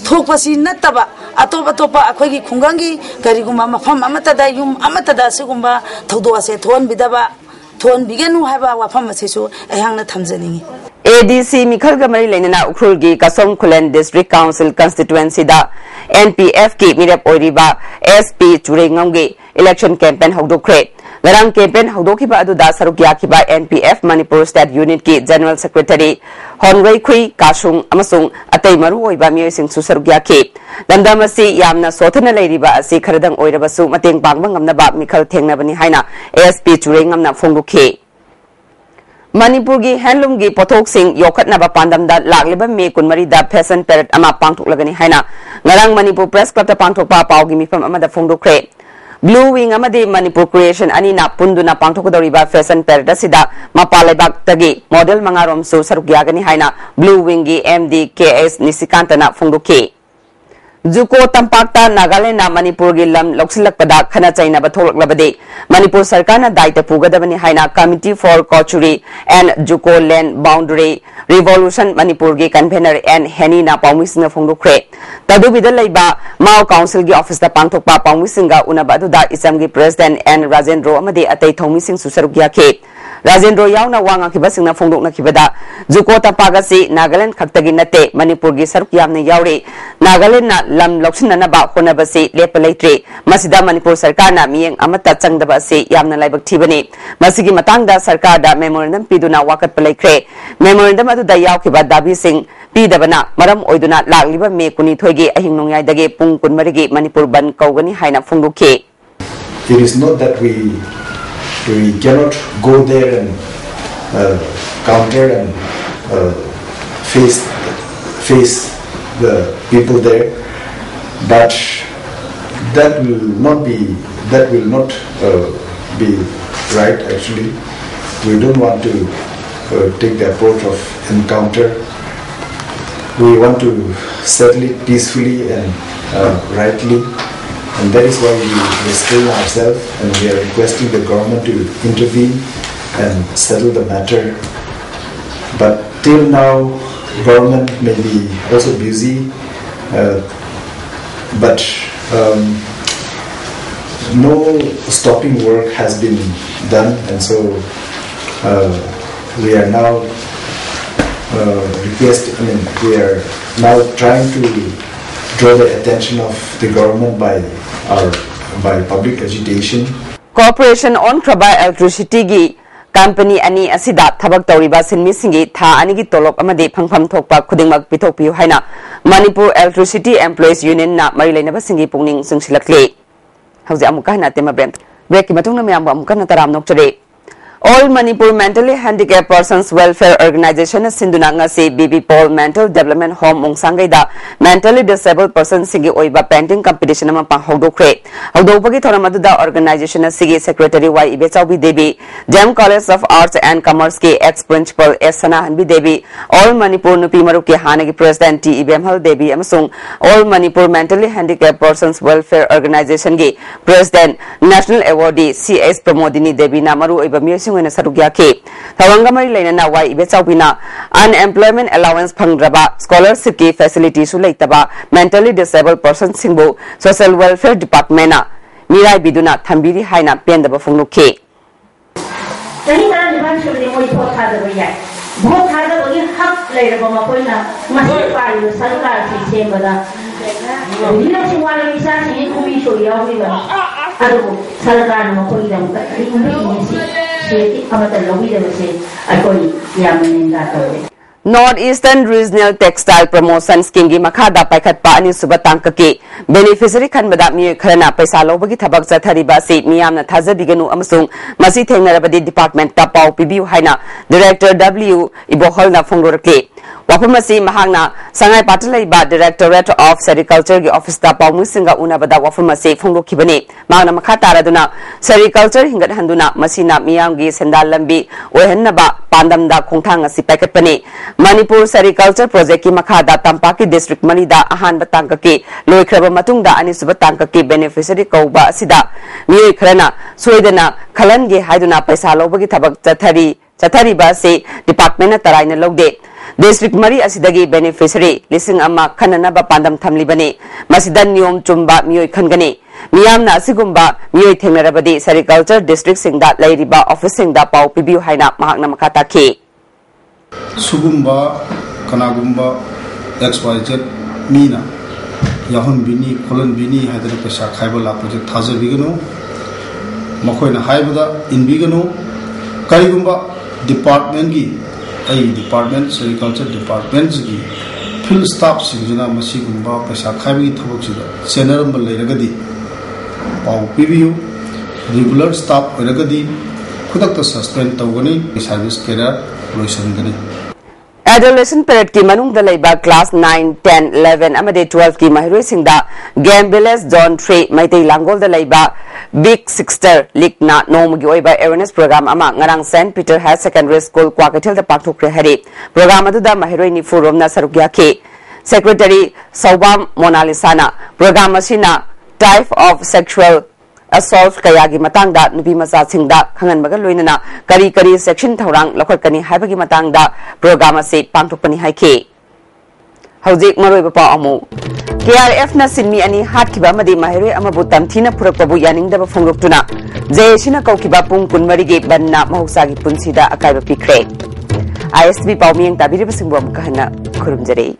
ꯊꯣꯛꯄꯁꯤ ꯅꯠꯇꯕ ꯑꯇꯣꯞ ꯑꯇꯣꯞꯄ ꯑꯩꯈꯣꯏꯒꯤ ꯈꯨꯡꯒꯪꯒꯤ ꯀꯔꯤꯒꯨꯝꯕ ꯃꯐꯝ ꯑꯃꯠꯇꯗ, ꯌꯨꯝ ꯑꯃꯠꯇꯗ ꯑꯁꯤꯒꯨꯝꯕ ꯊꯧꯗꯣꯛ ꯑꯁꯦ ꯊꯣꯛꯍꯟꯕꯤꯗꯕ, ꯊꯣꯛꯍꯟꯕꯤꯒꯅꯨ ꯍꯥꯏꯕ ꯋꯥꯐꯝ ꯑꯁꯤꯁꯨ ꯑꯩꯍꯥꯛꯅ ꯊꯝꯖꯅꯤꯡꯏ꯫ ꯑꯦ ꯗꯤ ꯁꯤ ꯃꯤꯈꯜꯒ ꯃꯔꯤ ꯂꯩꯅꯅ ꯎꯈ꯭ꯔꯨꯜꯒꯤ ꯀꯁꯣꯝ ꯈꯨꯂꯦꯟ District Council constituencyꯗ ꯑꯦꯟ ꯄꯤ ꯑꯦꯐꯀꯤ ꯃꯤꯔꯦꯞ ꯑꯣꯏꯔꯤꯕ ꯑꯦꯁ ꯄꯤ ꯆꯨꯔꯦꯉꯝꯒꯤ election campaign ꯍꯧꯗꯣꯛꯈ꯭ꯔꯦ꯫ ꯉꯔꯥꯡ campaign ꯍꯧꯗꯣꯛꯈꯤꯕ ꯑꯗꯨꯗ ꯁꯔꯨꯛ ꯌꯥꯈꯤꯕ N P F Manipur State Unitꯀꯤ General Secretary ꯍꯣꯟꯔꯩꯈꯨꯏ ꯀꯥꯁꯨꯡ ꯑꯃꯁꯨꯡ ꯑꯇꯩ ꯃꯔꯨꯑꯣꯏꯕ ꯃꯤꯑꯣꯏꯁꯤꯡꯁꯨ ꯁꯔꯨꯛ ꯌꯥꯈꯤ꯫ ꯂꯝꯗꯝ ꯑꯁꯤ ꯌꯥꯝꯅ ꯁꯣꯊꯅ ꯂꯩꯔꯤꯕ ꯑꯁꯤ ꯈꯔꯗꯪ ꯑꯣꯏꯔꯕꯁꯨ ꯃꯇꯦꯡ ꯄꯥꯡꯕ ꯉꯝꯅꯕ ꯃꯤꯈꯜ ꯊꯦꯡꯅꯕꯅꯤ ꯍꯥꯏꯅ ꯑꯦꯁ ꯄꯤ ꯆꯨꯔꯦꯉꯝꯅ ꯐꯣꯡꯗꯣꯛꯈꯤ꯫ ꯃꯅꯤꯄꯨꯔꯒꯤ handloomꯒꯤ ꯄꯣꯠꯊꯣꯛꯁꯤꯡ ꯌꯣꯛꯈꯠꯅꯕ ꯄꯥꯟꯗꯝꯗ ꯂꯥꯛꯂꯤꯕ ꯃꯦ ꯀꯨꯟꯃꯔꯤꯗ fashion parade ꯑꯃ ꯄꯥꯡꯊꯣꯛꯂꯒꯅꯤ ꯍꯥꯏꯅ ꯉꯔꯥꯡ ꯃꯅꯤꯄꯨꯔ Press Clubꯇ ꯄꯥꯡꯊꯣꯛꯄ ꯄꯥꯎꯒꯤ ꯃꯤꯐꯝ ꯑꯃꯗ ꯐꯣꯡꯗꯣꯛꯈ꯭ꯔꯦ꯫ Blue Wing ꯑꯃꯗꯤ ꯃꯅꯤꯄꯨꯔ Creation ꯑꯅꯤꯅ ꯄꯨꯟꯗꯨꯅ ꯄꯥꯡꯊꯣꯛꯀꯗꯧꯔꯤꯕ fashion parade ꯑꯁꯤꯗ ꯃꯄꯥꯟ ꯂꯩꯕꯥꯛꯇꯒꯤ model ꯃꯉꯥꯔꯣꯝꯁꯨ ꯁꯔꯨꯛ ꯌꯥꯒꯅꯤ ꯍꯥꯏꯅ Blue Wingꯒꯤ ꯑꯦꯝ ꯗꯤ ꯀꯦ ꯑꯦꯁ ꯅꯤꯁꯤꯀꯥꯟꯇꯅ ꯐꯣꯡꯗꯣꯛꯈꯤ꯫ ꯖꯨꯀꯣ ꯇꯝꯄꯥꯛꯇ ꯅꯥꯒꯥꯂꯦꯟꯗꯅ ꯃꯅꯤꯄꯨꯔꯒꯤ ꯂꯝ ꯂꯧꯁꯤꯜꯂꯛꯄꯗ ꯈꯠꯅ ꯆꯩꯅꯕ ꯊꯣꯛꯂꯛꯂꯕꯗꯤ ꯃꯅꯤꯄꯨꯔ ꯁꯔꯀꯥꯔꯅ ꯗꯥꯏꯇ ꯄꯨꯒꯗꯕꯅꯤ ꯍꯥꯏꯅ Committee for Kachari and Zuko Land Boundary Revolution ꯃꯅꯤꯄꯨꯔꯒꯤ convener ꯑꯦꯟ ꯍꯦꯅꯤꯅ ꯄꯥꯎꯃꯤꯁꯤꯡꯗ ꯐꯣꯡꯗꯣꯛꯈ꯭ꯔꯦ꯫ ꯇꯗꯨꯕꯤꯗ ꯂꯩꯕ ꯃꯥꯎ councilꯒꯤ officeꯇ ꯄꯥꯡꯊꯣꯛꯄ ꯄꯥꯎꯃꯤꯁꯤꯡꯒ ꯎꯅꯕ ꯑꯗꯨꯗ ꯏꯆꯝꯒꯤ president ꯑꯦꯟ ꯔꯥꯖꯦꯟꯗ꯭ꯔꯣ ꯑꯃꯗꯤ ꯑꯇꯩ ꯊꯧꯃꯤꯁꯤꯡꯁꯨ ꯁꯔꯨꯛ ꯌꯥꯈꯤ꯫ ꯔꯥꯖꯦꯟꯗ꯭ꯔꯣ ꯌꯥꯎꯅ ꯋꯥ ꯉꯥꯡꯈꯤꯕꯁꯤꯡꯅ ꯐꯣꯡꯗꯣꯛꯅꯈꯤꯕꯗ, ꯖꯨꯀꯣ ꯇꯝꯄꯥꯛ ꯑꯁꯤ ꯅꯥꯒꯥꯂꯦꯟ ꯈꯛꯇꯒꯤ ꯅꯠꯇꯦ, ꯃꯅꯤꯄꯨꯔꯒꯤ ꯁꯔꯨꯛ ꯌꯥꯝꯅ ꯌꯥꯎꯔꯤ꯫ ꯅꯥꯒꯥꯂꯦꯟꯗꯅ ꯂꯝ ꯂꯧꯁꯤꯟꯅꯅꯕ ꯍꯣꯠꯅꯕꯁꯤ ꯂꯦꯞꯄ ꯂꯩꯇ꯭ꯔꯤ꯫ ꯃꯁꯤꯗ ꯃꯅꯤꯄꯨꯔ ꯁꯔꯀꯥꯔꯅ ꯃꯤꯠꯌꯦꯡ ꯑꯃꯠꯇ ꯆꯪꯗꯕ ꯑꯁꯤ ꯌꯥꯝꯅ ꯂꯥꯏꯕꯛ ꯊꯤꯕꯅꯤ꯫ ꯃꯁꯤꯒꯤ ꯃꯇꯥꯡꯗ ꯁꯔꯀꯥꯔꯗ memorandum ꯄꯤꯗꯨꯅ ꯋꯥꯀꯠꯄ ꯂꯩꯈ꯭ꯔꯦ꯫ Memorandum ꯑꯗꯨꯗ ꯌꯥꯎꯈꯤꯕ ꯗꯥꯕꯤꯁꯤꯡ ꯄꯤꯗꯕꯅ ꯃꯔꯝ ꯑꯣꯏꯗꯨꯅ ꯂꯥꯛꯂꯤꯕ ꯃꯦ ꯀꯨꯟꯅꯤꯊꯣꯏꯒꯤ ꯑꯍꯤꯡ ꯅꯣꯡꯌꯥꯏꯗꯒꯤ ꯄꯨꯡ ꯀꯨꯟꯃꯔꯤꯒꯤ ꯃꯅꯤꯄꯨꯔ ꯕꯟꯗ ꯀꯧꯒꯅꯤ ꯍꯥꯏꯅ ꯐꯣꯡꯗꯣꯛꯈꯤ꯫ It is not that we, we cannot go there and, uh, counter and, uh, face, face the people there, but that will not be, that will not, uh, be right, actually. We don't want to uh, take the approach of encounter. We want to settle it peacefully and uh, rightly. And that is why we restrain ourselves and we are requesting the government to intervene and settle the matter. But till now, government may be also busy, uh, but um, no stopping work has been done, and so uh, we are now uh, request. I mean, we are now trying to draw the attention of the government by our by public agitation. Corporation ꯑꯣꯟꯈ꯭ꯔꯕ electricity ꯒꯤ company ꯑꯅꯤ ꯑꯁꯤꯗ ꯊꯕꯛ ꯇꯧꯔꯤꯕ ꯁꯤꯟꯃꯤꯁꯤꯡꯒꯤ ꯊꯥ ꯑꯅꯤꯒꯤ ꯇꯣꯂꯣꯞ ꯑꯃꯗꯤ ꯐꯪꯐꯝ ꯊꯣꯛꯄ ꯈꯨꯗꯤꯡꯃꯛ ꯄꯤꯊꯣꯛꯄꯤꯌꯨ ꯍꯥꯏꯅ Manipur Electricity Employees Union ꯅ ꯃꯔꯤ ꯂꯩꯅꯕꯁꯤꯡꯒꯤ ꯄꯨꯛꯅꯤꯡ ꯆꯤꯡꯁꯤꯜꯂꯛꯂꯤ꯫ ꯍꯧꯖꯤꯛ ꯑꯃꯨꯛꯀ ꯍꯟꯅ ꯑꯇꯦꯝꯕ break꯫ Break ꯀꯤ ꯃꯇꯨꯡꯗ ꯃꯌꯥꯝꯕꯨ ꯑꯃꯨꯛꯀ ꯍꯟꯅ ꯇꯔꯥꯝꯅ ꯑꯣꯛꯆꯔꯤ꯫ All Manipur Mentally Handicapped Persons Welfare Organization ꯅ ꯁꯤꯟꯗꯨꯅ ꯉꯁꯤ B B Paul Mental Development Home ꯃꯣꯡꯁꯥꯡꯒꯩꯗ mentally disabled persons ꯁꯤꯡꯒꯤ ꯑꯣꯏꯕ painting competition ꯑꯃ ꯄꯥꯡ ꯍꯧꯗꯣꯛꯈ꯭ꯔꯦ꯫ ꯍꯧꯗꯣꯛꯄꯒꯤ ꯊꯧꯔꯝ ꯑꯗꯨꯗ organization ꯑꯁꯤꯒꯤ secretary Y ꯏꯕꯦꯆꯥꯎꯕꯤ Devi, D M College of Arts and Commerce ꯀꯤ ex principal S ꯁꯅꯥꯍꯟꯕꯤ Devi, All Manipur ꯅꯨꯄꯤ ꯃꯔꯨꯞꯀꯤ ꯍꯥꯟꯅꯒꯤ president T ꯏꯕꯦꯝꯍꯜ ꯗꯦꯕꯤ ꯑꯃꯁꯨꯡ All Manipur Mentally Handicapped Persons Welfare Organization ꯒꯤ president, national awardee C H Pramodini ꯗꯦꯕꯤꯅ ꯃꯔꯨꯑꯣꯏꯕ ꯃꯤꯑꯣꯏꯁꯤꯡ ꯑꯣꯏꯅ ꯁꯔꯨꯛ ꯌꯥꯈꯤ꯫ ꯊꯧꯔꯝꯒ ꯃꯔꯤ ꯂꯩꯅꯅ Y ꯏꯕꯦꯆꯥꯎꯕꯤꯅ unemployment allowance ꯐꯪꯗ꯭ꯔꯕ, scholarship ꯀꯤ facility ꯁꯨ ꯂꯩꯇꯕ, mentally disabled persons ꯁꯤꯡꯕꯨ social welfare department ꯅ ꯃꯤꯔꯥꯏꯕꯤꯗꯨꯅ ꯊꯝꯕꯤꯔꯤ ꯍꯥꯏꯅ ꯄꯦꯟꯗꯕ ꯐꯣꯡꯗꯣꯛꯈꯤ꯫ ꯆꯍꯤ ꯇꯔꯥꯅꯤꯄꯥꯟ ꯁꯨꯔꯗꯤ ꯃꯣꯏ ꯚꯣꯠ ꯊꯥꯗꯕ ꯌꯥꯏ꯫ ꯚꯣꯠ ꯊꯥꯗꯕꯒꯤ ꯍꯛ ꯂꯩꯔꯕ ꯃꯈꯣꯏꯅ ꯉꯁꯤ ꯄꯥꯜꯂꯤꯕ ꯁꯔꯀꯥꯔꯁꯤ ꯁꯦꯝꯕꯗ ꯍꯧꯖꯤꯛ ꯍꯧꯖꯤꯛ ꯋꯥꯔꯤꯕ ꯏꯆꯥꯁꯤꯡꯒꯤ ꯈꯨꯕꯤ ꯁꯣꯏ ꯌꯥꯎꯔꯤꯕꯅꯤ꯫ ꯑꯗꯨꯕꯨ ꯁꯔꯀꯥꯔꯅ ꯃꯈꯣꯏꯒꯤꯗꯃꯛꯇ ꯀꯔꯤꯒꯨꯝꯕ initiative ꯑꯃꯠꯇ ꯂꯧꯕꯤꯗꯕꯁꯦ ꯑꯩꯈꯣꯏ ꯌꯥꯝꯅ ꯅꯤꯟꯗꯥ ꯇꯧꯔꯦ꯫ North Eastern Regional Textile Promotion Scheme ꯒꯤ ꯃꯈꯥꯗ ꯄꯥꯏꯈꯠꯄ ꯑꯅꯤꯁꯨꯕ ꯇꯥꯡꯀꯛꯀꯤ beneficiary ꯈꯟꯕꯗ ꯃꯤꯑꯣꯏ ꯈꯔꯅ ꯄꯩꯁꯥ ꯂꯧꯕꯒꯤ ꯊꯕꯛ ꯆꯠꯊꯔꯤꯕ ꯑꯁꯤ ꯃꯤꯌꯥꯝꯅ ꯊꯥꯖꯕꯤꯒꯅꯨ ꯑꯃꯁꯨꯡ ꯃꯁꯤ ꯊꯦꯡꯅꯔꯕꯗꯤ department ꯇ ꯄꯥꯎ ꯄꯤꯕꯤꯌꯨ ꯍꯥꯏꯅ director W ꯏꯕꯣꯍꯜꯅ ꯐꯣꯡꯗꯣꯔꯛꯂꯤ꯫ ꯋꯥꯐꯝ ꯑꯁꯤ ꯃꯍꯥꯛꯅ ꯁꯉꯥꯏꯄꯥꯠꯇ ꯂꯩꯕ Directorate of Sericultureꯒꯤ officeꯇ ꯄꯥꯎꯃꯤꯁꯤꯡꯒ ꯎꯅꯕꯗ ꯋꯥꯐꯝ ꯑꯁꯤ ꯐꯣꯡꯗꯣꯛꯈꯤꯕꯅꯤ꯫ ꯃꯍꯥꯛꯅ ꯃꯈꯥ ꯇꯥꯔꯗꯨꯅ, Sericulture ꯍꯤꯡꯒꯠꯍꯟꯗꯨꯅ ꯃꯁꯤꯅ ꯃꯤꯌꯥꯝꯒꯤ ꯁꯦꯟꯗꯥꯟ ꯂꯝꯕꯤ ꯑꯣꯏꯍꯟꯅꯕ ꯄꯥꯟꯗꯝꯗ ꯈꯣꯡꯊꯥꯡ ꯑꯁꯤ ꯄꯥꯏꯈꯠꯄꯅꯤ꯫ ꯃꯅꯤꯄꯨꯔ Sericulture Projectꯀꯤ ꯃꯈꯥꯗ ꯇꯝꯄꯥꯛꯀꯤ district ꯃꯔꯤꯗ ꯑꯍꯥꯟꯕ ꯇꯥꯡꯀꯛꯀꯤ ꯂꯣꯏꯈ꯭ꯔꯕ ꯃꯇꯨꯡꯗ ꯑꯅꯤꯁꯨꯕ ꯇꯥꯡꯀꯛꯀꯤ beneficiary ꯀꯧꯕ ꯑꯁꯤꯗ ꯃꯤꯑꯣꯏ ꯈꯔꯅ ꯁꯣꯏꯗꯅ ꯈꯜꯍꯟꯒꯦ ꯍꯥꯏꯗꯨꯅ ꯄꯩꯁꯥ ꯂꯧꯕꯒꯤ ꯊꯕꯛ ꯆꯠꯊꯔꯤ꯫ ꯆꯠꯊꯔꯤꯕ ꯑꯁꯤ departmentꯅ ꯇꯔꯥꯏꯅ ꯂꯧꯗꯦ꯫ District ꯃꯔꯤ ꯑꯁꯤꯗꯒꯤ beneficiary ꯂꯤꯁꯤꯡ ꯑꯃ ꯈꯟꯅꯅꯕ ꯄꯥꯟꯗꯝ ꯊꯝꯂꯤꯕꯅꯤ꯫ ꯃꯁꯤꯗ ꯅꯤꯌꯣꯝ ꯆꯨꯝꯕ ꯃꯤꯑꯣꯏ ꯈꯟꯒꯅꯤ꯫ ꯃꯤꯌꯥꯝꯅ ꯑꯁꯤꯒꯨꯝꯕ ꯃꯤꯑꯣꯏ ꯊꯦꯡꯅꯔꯕꯗꯤ Sericulture districtꯁꯤꯡꯗ ꯂꯩꯔꯤꯕ officeꯁꯤꯡꯗ ꯄꯥꯎ ꯄꯤꯕꯤꯌꯨ ꯍꯥꯏꯅ ꯃꯍꯥꯛꯅ ꯃꯈꯥ ꯇꯥꯈꯤ꯫ ꯁꯤꯒꯨꯝꯕ ꯀꯅꯥꯒꯨꯝꯕ X Y Z ꯃꯤꯅ ꯌꯥꯎꯍꯟꯕꯤꯅꯤ ꯈꯣꯠꯍꯟꯕꯤꯅꯤ ꯍꯥꯏꯗꯅ ꯄꯩꯁꯥ ꯈꯥꯏꯕ ꯂꯥꯛꯄꯁꯦ ꯊꯥꯖꯕꯤꯒꯅꯨ꯫ ꯃꯈꯣꯏꯅ ꯍꯥꯏꯕꯗ ꯏꯟꯕꯤꯒꯅꯨ꯫ ꯀꯔꯤꯒꯨꯝꯕ departmentꯀꯤ, ꯑꯩꯒꯤ department, Sericulture departmentꯀꯤ field staffꯁꯤꯡꯁꯤꯅ ꯃꯁꯤꯒꯨꯝꯕ ꯄꯩꯁꯥ ꯈꯥꯏꯕꯒꯤ ꯊꯕꯛꯁꯤꯗ ꯆꯦꯟꯅꯔꯝꯕ ꯂꯩꯔꯒꯗꯤ ꯄꯥꯎ ꯄꯤꯕꯤꯌꯨ꯫ Regular staff ꯑꯣꯏꯔꯒꯗꯤ ꯈꯨꯗꯛꯇ suspend ꯇꯧꯒꯅꯤ, service career ꯂꯣꯏꯁꯤꯟꯒꯅꯤ꯫ Adolescent periodꯀꯤ ꯃꯅꯨꯡꯗ ꯂꯩꯕ class nine, ten, eleven ꯑꯃꯗꯤ twelveꯀꯤ ꯃꯍꯩꯔꯣꯏꯁꯤꯡꯗ Game Village Zone three Meitei ꯂꯥꯡꯒꯣꯜꯗ ꯂꯩꯕ Big Sister Leagueꯅ ꯅꯣꯡꯃꯒꯤ ꯑꯣꯏꯕ awareness program ꯑꯃ ꯉꯔꯥꯡ Saint Peter Higher Secondary School ꯀ꯭ꯋꯥꯀꯩꯊꯦꯜꯗ ꯄꯥꯡꯊꯣꯛꯈ꯭ꯔꯦ ꯍꯥꯏꯔꯤ꯫ Program ꯑꯗꯨꯗ ꯃꯍꯩꯔꯣꯏ ꯅꯤꯐꯨ ꯔꯣꯝꯅ ꯁꯔꯨꯛ ꯌꯥꯈꯤ꯫ Secretary ꯁꯧꯕꯥꯝ ꯃꯣꯅꯥꯂꯤꯁꯥꯅ program ꯑꯁꯤꯅ type of sexual assault ꯀꯌꯥꯒꯤ ꯃꯇꯥꯡꯗ ꯅꯨꯄꯤ ꯃꯆꯥꯁꯤꯡꯗ ꯈꯪꯍꯟꯕꯒ ꯂꯣꯏꯅꯅ ꯀꯔꯤ ꯀꯔꯤ ꯆꯦꯛꯁꯤꯟ ꯊꯧꯔꯥꯡ ꯂꯧꯈꯠꯀꯅꯤ ꯍꯥꯏꯕꯒꯤ ꯃꯇꯥꯡꯗ program ꯑꯁꯤ ꯄꯥꯡꯊꯣꯛꯄꯅꯤ ꯍꯥꯏꯈꯤ꯫ ꯍꯧꯖꯤꯛ ꯃꯔꯨꯑꯣꯏꯕ ꯄꯥꯎ ꯑꯃꯨꯛ꯫ KRFꯅ ꯁꯤꯟꯃꯤ ꯑꯅꯤ ꯍꯥꯠꯈꯤꯕ ꯑꯃꯗꯤ ꯃꯍꯩꯔꯣꯏ ꯑꯃꯕꯨ ꯇꯝꯊꯤꯅ ꯐꯨꯔꯛꯄꯕꯨ ꯌꯥꯅꯤꯡꯗꯕ ꯐꯣꯡꯗꯣꯛꯇꯨꯅ JACꯅ ꯀꯧꯈꯤꯕ ꯄꯨꯡ ꯀꯨꯟꯃꯔꯤꯒꯤ ꯕꯟꯅ ꯃꯍꯧꯁꯥꯒꯤ ꯄꯨꯟꯁꯤꯗ ꯑꯀꯥꯏꯕ ꯄꯤꯈ꯭ꯔꯦ꯫ ISTV ꯄꯥꯎ ꯃꯤꯌꯦꯡ ꯇꯥꯕꯤꯔꯤꯕꯁꯤꯡꯕꯨ ꯑꯃꯨꯛꯀ ꯍꯟꯅ ꯈꯨꯔꯨꯝꯖꯔꯤ꯫